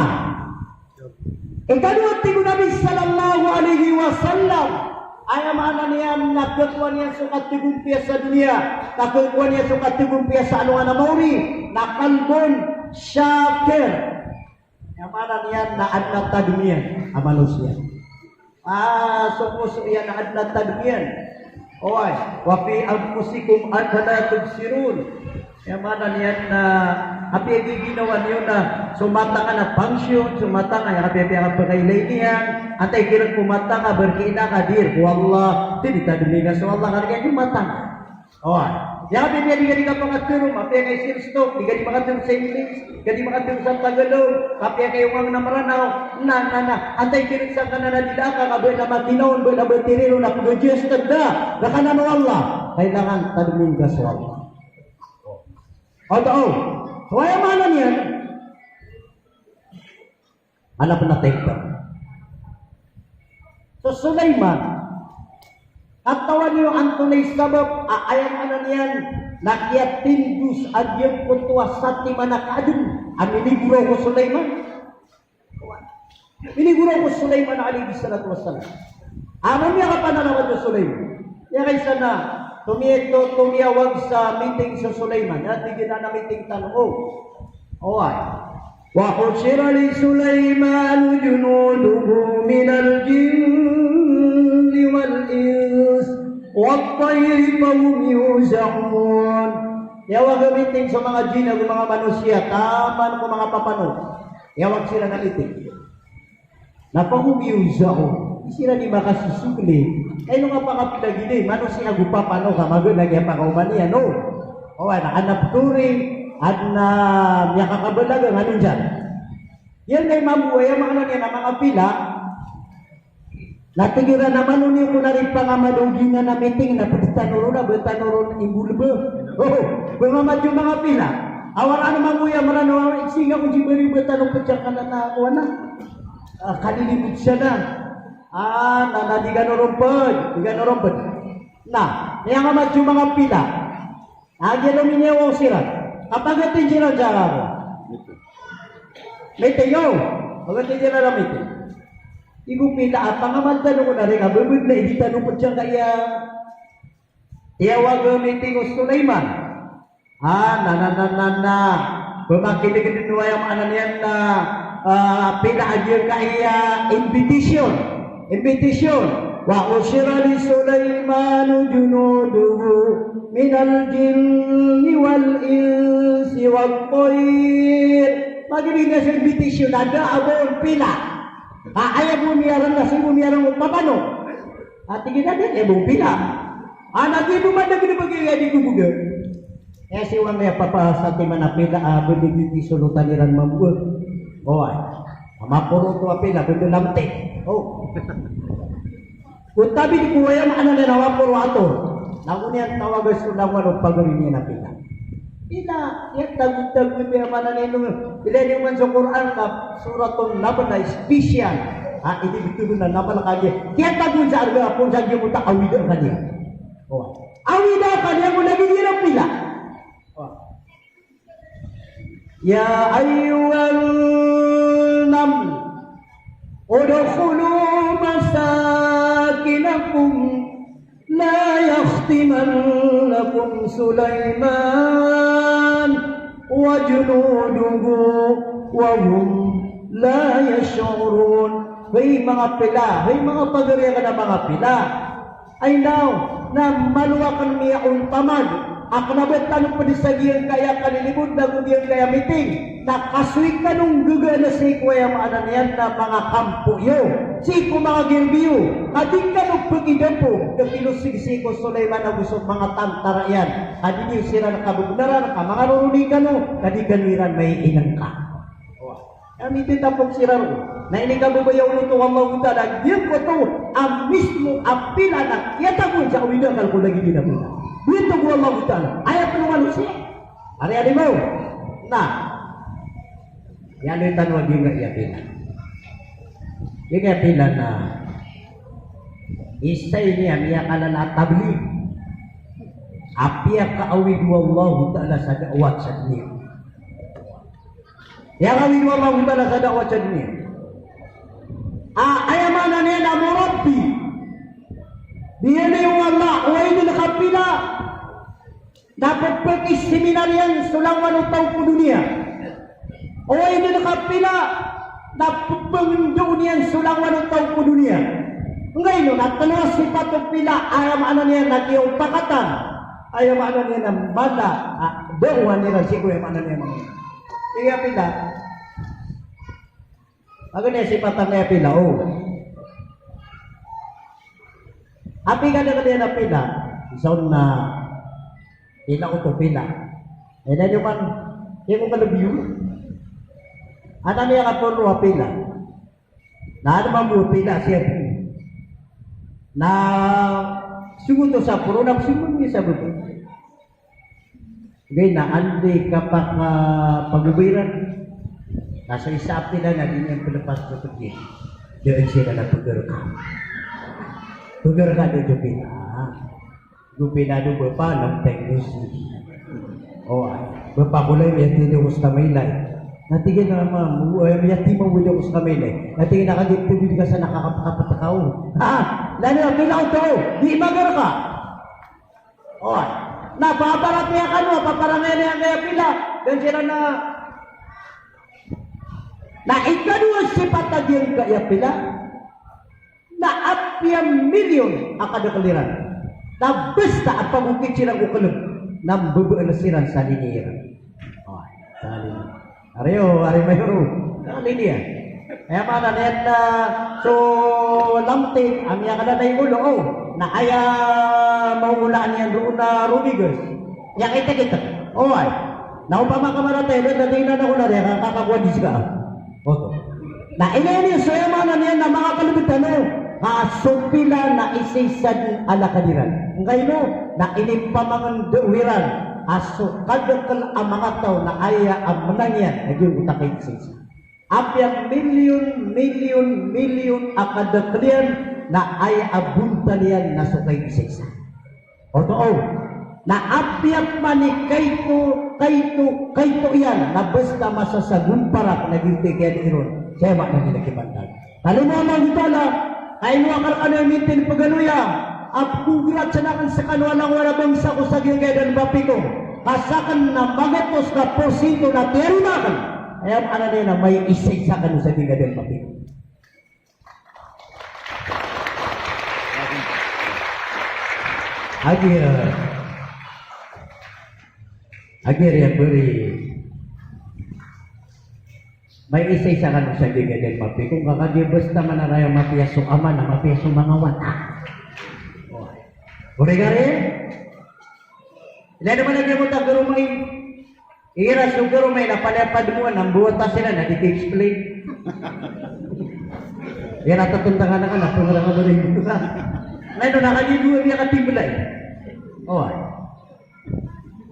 Ikadowa, tig o Nabi sallallahu alaihi wasallam, aya maana niyan na kekowa niyan so kategompiya sa doniya, ka kekowa niyan so kategompiya sa alongan a maori, na qalbun shakir. Aya maana niyan na aden a tadem iyan a manosiya. Ah, so poso iyan na aden a tadem iyan. Oway, wa fi anfusikum afala tubsirun. Aya maana niyan na apiya giginawa niyo na so mata nga na function, so mata nga, aya apiya-piya kapakailay niyan, antaa i kirek ko mata nga, berkiina ka, dir ko Allah, di tademi ka so Allah, kargiya so mata nga. Oway. Aya apiya di ka di kapakatharo, apiya ka i sales talk, di ka di makatharo sa English, di ka di makatharo sa Tagalog, apiya ka i ongangn a Mranaw, na, na, na, antaa i kirek sangkanan a dila ka, ka ba na makina on, ba na batiri ron, na pag-adjust ka da, rakanan o Allah. Kailangan tademi ka so Allah. Oto, o. So aya maana niyan, Ana pn a taib. So Sulaiman, katawan iyo antonaa i sabap a aya maana niyan na kiyatindos a giyangkoto a satiman a kaadn a minigoraok o Sulaiman? Minigoraok o Sulaiman alayhis salatu wassalam. Aya miyakapanalamat o Sulaiman, aya kaisa na tomiya, to, tomiyawag sa meeting so Sulaiman. Aya tig iyan a meeting tano, o. Oway. Wa hushira li Sulaymana junuduhu minal jinni wal insi wat tayri fahum yuza'un. Iyawag a meeting so manga jinn ago manga manosiya taman ko manga papanok. Iyawag siran a meeting. Na fahum yuza'un, di siran di makasosogli. Kay ino nga pakapilag ini, manosiya ago papanok ka, magaan a giyangkaya pakaoma niyan, no? O, adn a, adn a pthori, adn a miyakakabalaga, nganin dyan. Iyan kay mambo, aya maana niyan na manga pila. Na tig iran a mano niyo kon ari pangamad o giyanan a meeting na pd tano ron a ba tano ron imbolba. O, ba mamad so manga pila. A waraan mambo aya maana o, isinga ko di bari ba tano pd sangkanan a kowan a Ah, kalilimod siya na. Ah, na, na di kano ron pd, di kano ron pd. Na, miyangamad so manga pila. Na giya lominiyawa siran. Kapag-attend siran sa, ano, meeting, o. Pag-attend siran sa meeting. Tig o pila a pangamad tano kon ari nga ba bd na di tano pd sangkaya. Iyawag a meeting o Sulaiman. Ah, na, na, na, na, na. Ba makinig dn o aya maana niyan na, ah, pila a giyangkaya invitation. Invitation. Wa hushira li Sulaymana junuduhu minal jinni wal insi wat tayr. Makinig na sa invitation, na da a ba on pila. Ah, aya bo miyarang na, sii bo miyarang o papanok. Ah, tig iyan a di, aya bo on pila. Ah, na di bo madagdag a ba giya di gogoda. Aya siwang aya papa satiman a pila a ba di di solotan iran mambo. O, ay. Maporo oto a pila, ba di lamti. O. Ko tabi di ko aya maana niyan a maporo a ator. Langon iyan tawaga so langon o pagari niyan a pila. Pila, aya tagotagoi aya maana niyan. Ilaya niyo man so Qur'an ka Suratun Naml na special. Ha, ini betul na Naml ka giya. Kiyatago sa arga a pon sa giya ko ta awida ka niyan. O. Awida ka niyan ko lagid iyan a pila. Ya ayyuhan namlu udkhulu masakinakum la yahtimannakum Sulaiman wa junuduhu wa hum la yash'urun. Hay manga pila, hay manga pagari akn a manga pila. Ay naw, na malo akn miyaontamag A kna ba tano pd sa giyangkaya kalilibod ago giyangkaya meeting, na kasoy kano nggagaan sii ko aya maana niyan na manga kampo iyo, sii ko manga girbi iyo, ka di kano pkidapo, ka kilosig sii ko Sulaiman ago so manga tantara iyan, ka di niyo siran kabebnaran, ka manga roroni kano, ka di kano iran maiinngka. Aya mititapok siran roo. Na inikababaya on oto o Allahu Ta'ala, giyangkoto a mismo a pila na kiyatagoan sa awid a akal ko lagid iyan a pila. Giyoto bo o Allahu Ta'ala. Aya pn o manosiya. Ari a limo. Na. Aya limo tano a giyangkaya pila. Giyangkaya pila na isa ini a miyakalala a tabligh a piyakaawid o Allahu Ta'ala sa da'wat sa doniya. Aya kawid o Allahu Ta'ala sa da'wat sa doniya. A, aya maana niyan na murabbi. Biyaloy o Allah, oway dn ka pila na pphakiseminar iyan so langowan o taw ko doniya. Oway dn ka pila na pphangndao niyan so langowan o taw ko doniya. Nggaino na tlo a sipat o pila, aya maana niyan na kiyaopakatan. Aya maana niyan na mala a da'wah iran sii ko aya maana niyan na manga, aya pila. Paganay a sipat angkaya pila, o. Apiya kadakl iyan a pila, isa on na pila oto pila. Aya niyo man, aya ko kalbiyo. Adn a miyakaporo a pila. Na adn mambo a pila siya. Na sogo oto sa poro, na sogo oto sa baba. Giyangkaya na anda i kapakapagobay iran. Na so isa a pila na di niyan pelepas so pegi. Daan siran na pegarka. Pegarka dn so pila. Go pila do bapa, long time no see. O, bapa ko lay, miyatindi ako sa kamailay. Na tig iyan a mama, o, miyatindi ako sa kamailay. Na tig iyan a kagiya pagod ka sa nakakapakapatakaw. Ha? Lalo a pila oto, di magarka. Oway. Na paparatiyaya kano, paparangayan iyan angkaya pila. Daan siran na, na ikadowa a sipat a giyangkaya pila na apiya milyon a kadakl iran. Na basta a pagokit siran ko klb, na mbabaan siran sa liniya iran. Oway. Sa liniya. Ari o, ari mayor o. Sa liniya. Aya maana niyan na so lamti a miyakadadai olo, o. Na aya maolaan iyan roo na romigas. Aya kitakita. Oway. Na opama ka maratay, da, da, tingnan ako na rin, kakakuan di sika. Oto. Na ini, ini, so aya maana niyan na manga kalbtano, ka so pila na isa-isa dn a lakad iran. Nggaino, na inipamangndao iran a so kadakl a manga taw na aya a mnang iyan, na giyangkoto a kaisa-isa. Apiya milyon, milyon, milyon a kadakl iyan na aya a bontal iyan na so kaisa-isa. Oto, o. Na apiya pman i kaito, kaito, kaito iyan na basta masasagomparak na giyoto i kiyadii ron. Saya ba na di na kibantag. Talimo o Allahu Ta'ala, kaino a kalkano i mintin pagaloya, a pgograt sa nakn skano a langowan a bangsa ko sa giyangkaya daan mapikong. Ka sakn na magatos ka porsinto na tiyarima akn. Aya maana niyan na maiisa-isa kano sa giyangkaya daan mapikong. Agiya, agiya riya bari. Maiisa-isa kano sa giyangkaya daan mapikong, ka kagiya basta manaraya mapiya so ama na mapiya so manga wata. O. Ori ka ri? Ilay na pala giya mo ta karomay. Igira so karomay na pala padmoan, na mbawata siran na di ki-explain. Igira tatontangan ka na, pangara ka ba rin. Na ino na kagiya dowa miyakatimbla. O.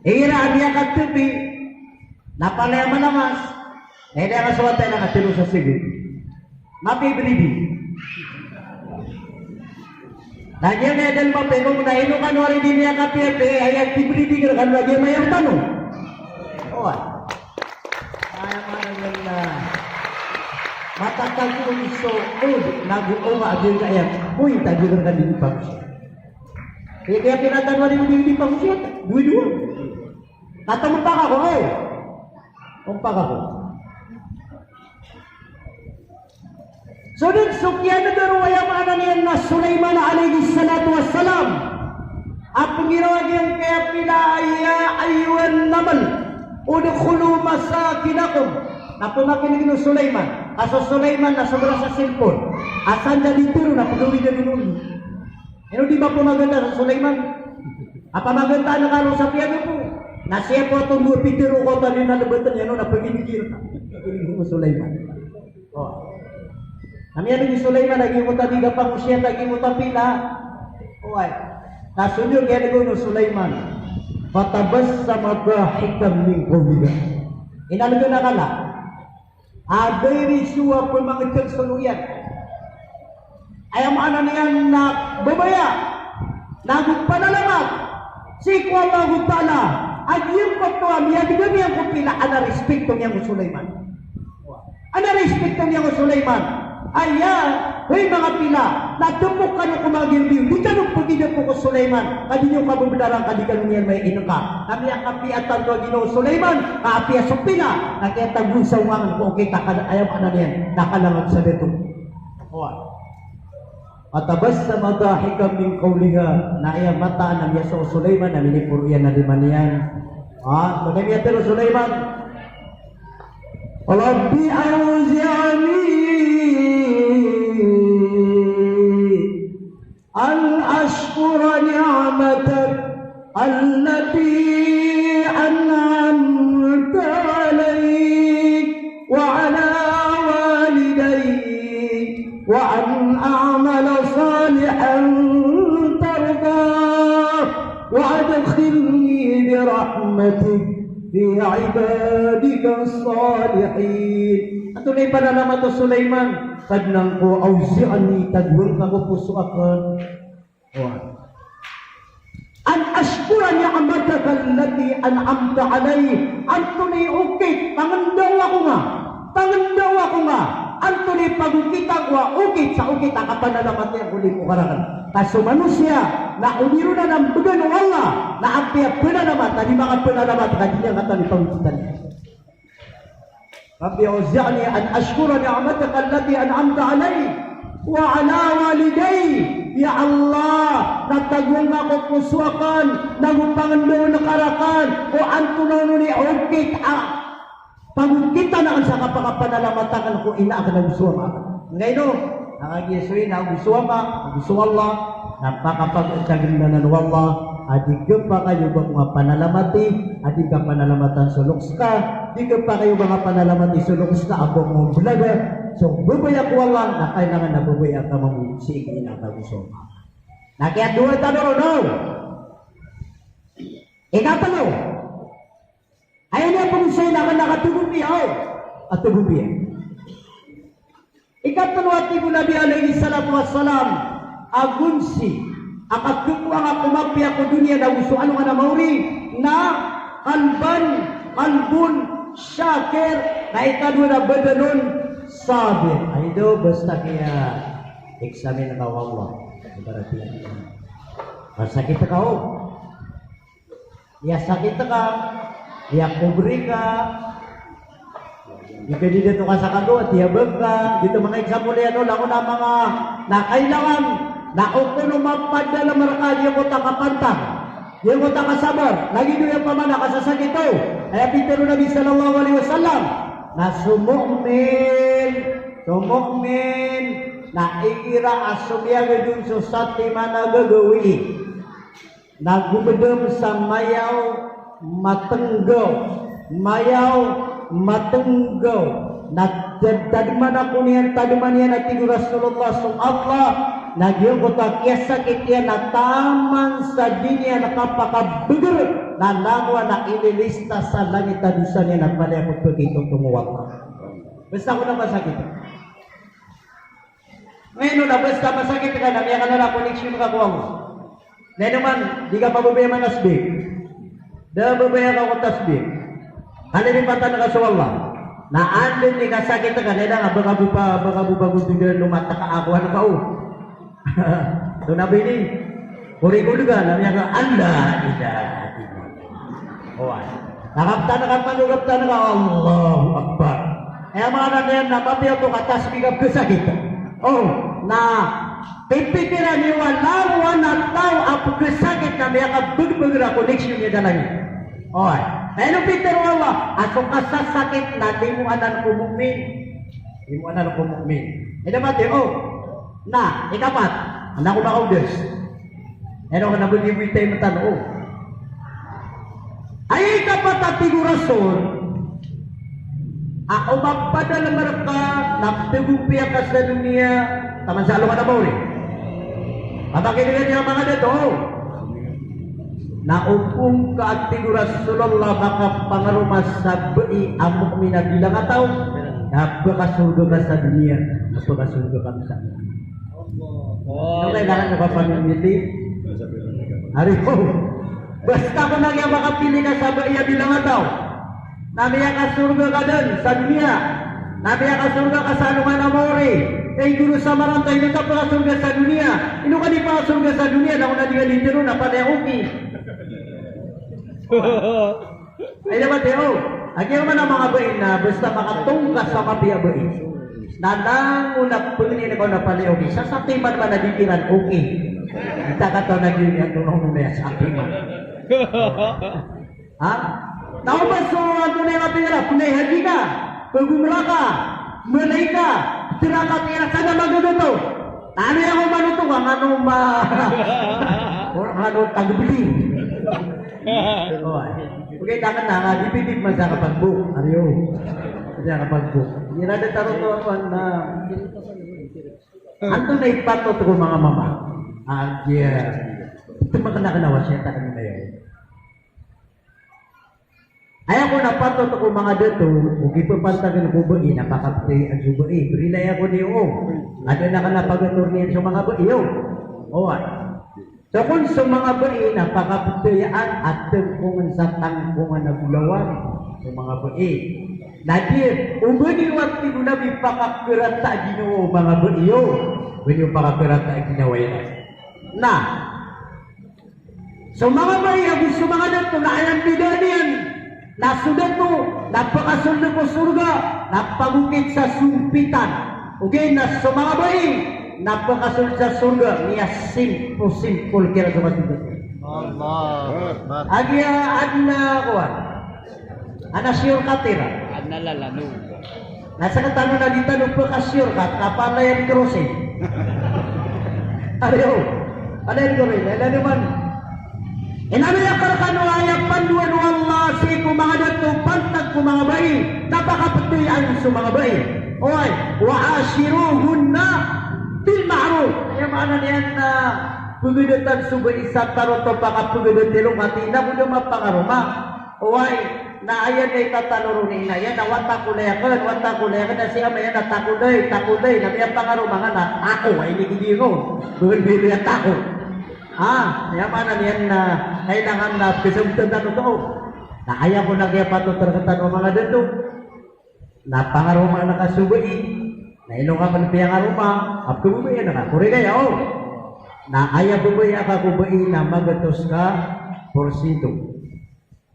Igira a miyakatabi, na palaya malamas, na aya kasowatan na katero sa sigi. Mapiya i bridi. Na giyangkaya daan mapikong na ino kano ari di miyakapiyapiya, aya tibridi ngka kano na giya mayar tano. Oway. Aya maana niyan na matatago on so od, na go onga a giyangkaya. Oy, tago ngka di pangosiyat. Kaya, kaya kinatan wali mo di, di pangosiyat. Dowa-dowa. Kato, ompak ako, eh. Ompak ako. So dn so kiyanadar o aya maana niyan na Sulaiman alayhis salatu wassalam. A pnggiraw a giyangkaya pila a ya ayyuhan naml, udkhulu masakinakum. Na pmakin'g o Sulaiman. Ka so Sulaiman na sobra sa cellphone. A san dn di tero na pgawid dn on. Ino di ba pmaganta so Sulaiman? A pamaganta na karo sa piyagapo. Na siya po a tondo a pitero ko tadi na lbtn iyan on na pagingir. Pagingir o Sulaiman. O. Na miyanog i Sulaiman a giyoto a di kapangosiyat a giyoto a pila. Oway. Na so niyo kiyan'g o Sulaiman. Fatabassama dahikan min qawliha. Inalgan a kala a ba iri so a pmangtg so olo iyan. Aya maana niyan na babaya, na go panalamat sii ko Allahu Ta'ala, a giyangkoto a miyagdam iyan ko pila a na respect iyan ko Sulaiman. A na respect iyan ko Sulaiman. Aya, hay manga pila, na tpok kano ko manga girbiyo, di kano pgidapo ko Sulaiman, ka di niyo kababnaran ka di kano niyan maiinka. Na miyakapiya tanto a ginawa o Sulaiman, ka apiya so pila, na kiyatagoan sa ongangn ko okit a kala, aya maana niyan, na kalangag sa dato. Oway. Fatabassama dahikan min qawliha, na aya mataan a miyasowa o Sulaiman na miniporo iyan a lima niyan. Ha, so na miyatero o Sulaiman. Rabbi awzi'ni an ashkura ni'matak allati an'amta alayya wa ala walidayya wa an a'mala salihan tardah wa adkhilni bi rahmatika fi ibadikas salihin. Antonaa i panalamat o Sulaiman? Kadnan ko, awzi'ni, tagoan ka ko poso akn. Oway. An ashkura ni'mataka allati an'amta alayya. Antonaa i okit, pangndaw ako nga. Pangndaw ako nga. Antonaa i pagokitan ko a okit sa okit a kapanalamati ako ko limo ka rakn. Ka so manosiya na o di ron anan bgan o Allah, na apiya pnalamat a di makapanalamat ka di niyan katawan i pagokitan iyan. Rabbi awzi'ni an ashkura ni'mataka allati an'amta alayya wa ala walidayya. Ya Allah, na tagoan ka ko poso akn, na go pangndaw ka rakn ko antonaa on i okit a pagokitan akn sa kapakapanalamat akn ko ina akn ago so ama akn. Angkaino? Na kagiya so ina ago so ama ago so Allah na pakapagtagn anan o Allah a di khapakay o ba ko nga panalamati, a di ka panalamatan so loks ka, di khapakay o ba nga panalamati so loks ka a ba ko nga mblaga. So babaya ko Allah na kailangan na babaya ka mambo sii ko ina ka ago so ama. Na kiyadowa tano ron, no? Ikatlo. Aya niyan pn so ina akn na katogopiya, o. A togopiya. Ikatlo a tig o Nabi alayhis salatu wassalam, a gonsi a kakokowa nga ko mapiya ko doniya na go so alongan a maori na qalban, qalbun shakir, na ikadowa na badanun sabir. Ay do, basta kiya-examine ka o Allah. Ibarat iyan. Masakit ka, o. Iyasakit ka, iyakobri ka, di ka di dato ka sa kadowa, tiyabag ka, giyoto manga example iyan, o, langon a manga na kailangan na o kono mapadalm rka giyangkoto a kapantang, giyangkoto a kasabar, lagid o aya pman a kasasakit o. Aya pitharo o Nabi sallallahu alaihi wasallam, na so mu'min, so mu'min, na igira a somiyagad on so satiman a gagawii. Na gomdam sa mayaw matnggaw, mayaw matnggaw. Na tad-, tadman ako niyan, tadman iyan a tig o Rasulullah so Allah, na giyangkoto a kiyasakit iyan na taman sa di niyan kapakabgr, na langowan a ililista sa langit a dosa niyan a palaya ko pkitotong o Allah. Basta ko na masakit. Ngayon na basta masakit ka na, miyakanala connection ka ko Allah. Na ino man, di ka pababaya manasbih. Da babaya ka ko tasbih. Kalilipatan ka so Allah. Na anda i kasakit ka, na ino nga, baka bo pa, baka bo pa ko tig a lomat ka ako, ano ka, o. So na bini, kori ko dga, na miyaka, Allah, ilaha illallah. Oway. Na kaptan ka, pano kaptan ka, Allahu Akbar. Aya maana niyan na mapiya oto ka tasbih ka pkasakit. O, na Pipikiran iyo a langowan a taw a pkhasakit na miyakabagbagr a connection iyan sa langit. Oy. Ino pitharo o Allah a so kasasakit na limoanan ko mu'min. Limoanan ko mu'min. Ino ba tiyo? Na ikapat. Anda ko makaodas? Ino ka na ba di witay matan o? Aya ikapat a tig o Rasul a o mapadalm rka na pthagopiya ka sa doniya taman sa alongan a maori. Papakinegan iyo manga dato. Na opama ka a tig o Rasulullah makapangaroma sa bai a mu'min a bilang a taw, na pkasorga ka sa doniya, na pkasorga ka sa. Ano kailangan na papanimiti? Ari ko. Basta ko na giya makapili ka sa bai a bilang a taw na miyakasorga ka dn sa doniya, na miyakasorga ka sa alongan a maori. Eh, goro sa maranta, ino ka pakasorga sa doniya? Ino ka di pakasorga sa doniya? Na ko na di ka di tiro na palaya oki. Ay, dapat iyo. Agi man a manga bai na basta makatongka sa mapiya a bai. Na langon a pangnin ka na palaya oki. Sa satiman man a di kiran oki. Ita ka taw na giya tonong mo na satiman. Ha? Taw ba so antonaa i mapingra, pnay haji ka, pagumra ka, malay ka, ptharak ka, pira ka na magagato. Ano aya ko manoto ka, ano ma-, or ano tagbli. Oy. Okay, dangan na nga, di pwede man sa kapagbo. Ariyo. Sa kapagbo. Ira da taro to ako na. Antonaa i patot ko manga mama? Ah, yeah. Ito makana ka na wasiyat a kanina yan. Aya kon a patot ko manga dato, o kipapantagan ko bai na pakapthay a so bai. Brilay ako niyo. Adn a kna pag-attorney so manga bai iyo. Oway. So kon so manga bai na pakapthayaan a tangkongan sa tangkongan a bolawan so manga bai. Na di, o ba niyo a tig o Nabi pakakrata a ginawa o manga bai iyo. Ba niyo pakakrata a ginawa iyan. Na so manga bai ago so manga dato na aya mbidaan iyan na so dato na pakasold ko sorga na pagokit sa sompitan. Ogaid na so manga bai na pakasold sa sorga, miyasimpo-simpol kiran so kasold. Allahu Akbar. Agi a adn a kowan. Ana shortcut iran. Ana lalano. Na sktano na di tano pka-shortcut, na pa-line crossing. Ariyo, pa-line crossing, na ino man. Inano iyan rkano a aya pandoan o Allah sii ko manga dato, pantag ko manga bai, na pakapthoyaan so manga bai. Oway, wa ashiruhunna bil ma'ruf. Aya maana niyan na pgdatan so bai sa tarot o pakapgdat i lokat i ina ko da mapangaroma. Oway, na aya dn i tatano ron i ina iyan na wata ko lay akn, wata ko lay akn, na si ama iyan na tako lay, tako lay, na miyapangaroma nga na tako, ay ini gidi ko. Bgan bilo iyan tako. Ah, aya maana niyan na kailangan na pzamtan tano oto. Na aya kon a kiyapatot rktano a manga dato na pangaromaan ka so bai. Na ino ka pn piyangaroma a pkhababaian ka, korek aya, o. Na aya babaya ka ko bai na magatos ka porsinto.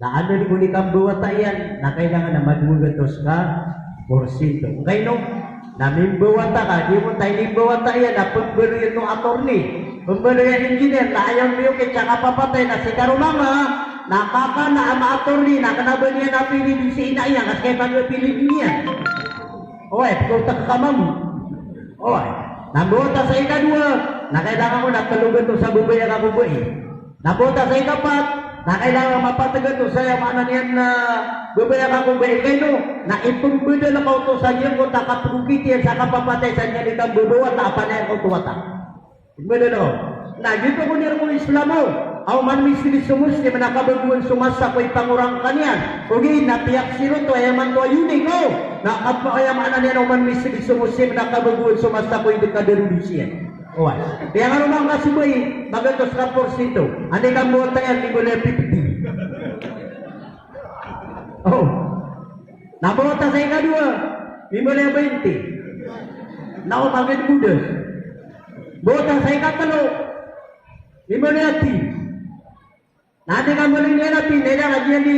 Na anda di ko di kambawata iyan, na kailangan na madowa gatos ka porsinto. Ngkaino? Na mimbawata ka, di mo ta inimbawata iyan na pmbaloy o attorney, pmbaloy a engineer, na aya miyokit sa kapapatay na si karoma nga, na makana a ma-attorney, na kna ba niyan a piliin si ina iyan, ka skay pagpiliin iyan. Oway, pkawta ka mambo. Oway. Na mbawata sa ikadowa, na kailangan ko na tlo gatos a babaya ka ko bai. Na mbawata sa ikapat, na kailangan mapat gatos a aya maana niyan na babaya ka ko bai. Ngkaino? Na ipmbadal ka oto sa giyangkoto a kapagokit iyan sa kapapatay sa niyan i kambabawata a panayan ka oto wata. Ipmbadal ka. Na giyoto kon iran ko Islam o. A oman misli so Muslim na kabagoan so masa ko ipangorangka niyan. Ogaid na piyaksir oto a aya imanto a unique o. Na kap-, aya maana niyan a oman misli so Muslim na kabagoan so masa ko ipkadarodos iyan. Oway. Piyangaroma ngka so bai, magatos ka porsinto. Anda i kambawata iyan, di bo laya fifty. O. Na mbawata sa ikadowa, di bo laya baynti. Na o, magid bodas. Mbawata sa ikatlo, di bo laya ti. Na anda i kambaloy niyan a ti, na aya kagiya di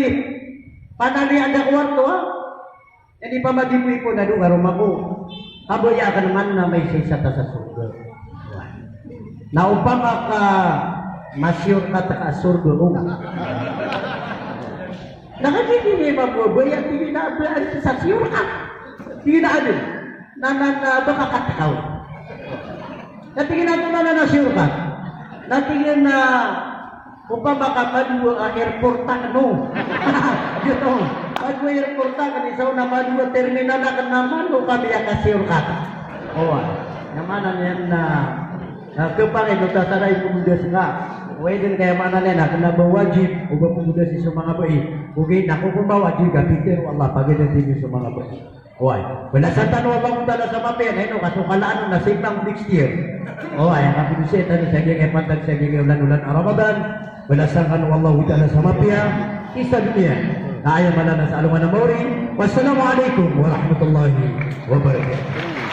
panalian da ko warto, ha? Aya di pamadipoy ko na dowa ka roma ko. Kabaya akn man na maisaisa ta sa sorga. Na opama ka masiyorkat ka sorga, o. Na kagiya tig iyan a ba, ba aya tig iyan a ba sa siyorkat. Tig iyan a adn. Na, na, na, ba ka katkaw. Na tig iyan a antonaa na siyorkat. Na tig iyan a opama ka madowa a airport akn, o. Giyoto. Madowa a airport akn, isa on na madowa a terminal akn, na mano ka miyakasiyorkat. Oway. Na maana niyan na Na kepakay oto a taray pembodas ka. Oway, dn kaya maana niyan na kena ba wajib o ba pembodasi so manga bai. Ogaid na ko pemawajib ka pitharo o Allah, pagadati niyo so manga bai. Oway, balasan tano o Allahu Ta'ala sa mapiya, na ino ka so kalaan on na sipang next year. Oway, kapidosay tano sa giyangkai pantag sa giyangkai olan-olan a Ramadan. Balasan kano o Allahu Ta'ala sa mapiya, isa doniya. Na aya mala na sa alongan a maori. Wassalamu alaikum warahmatullahi wabarakatuh.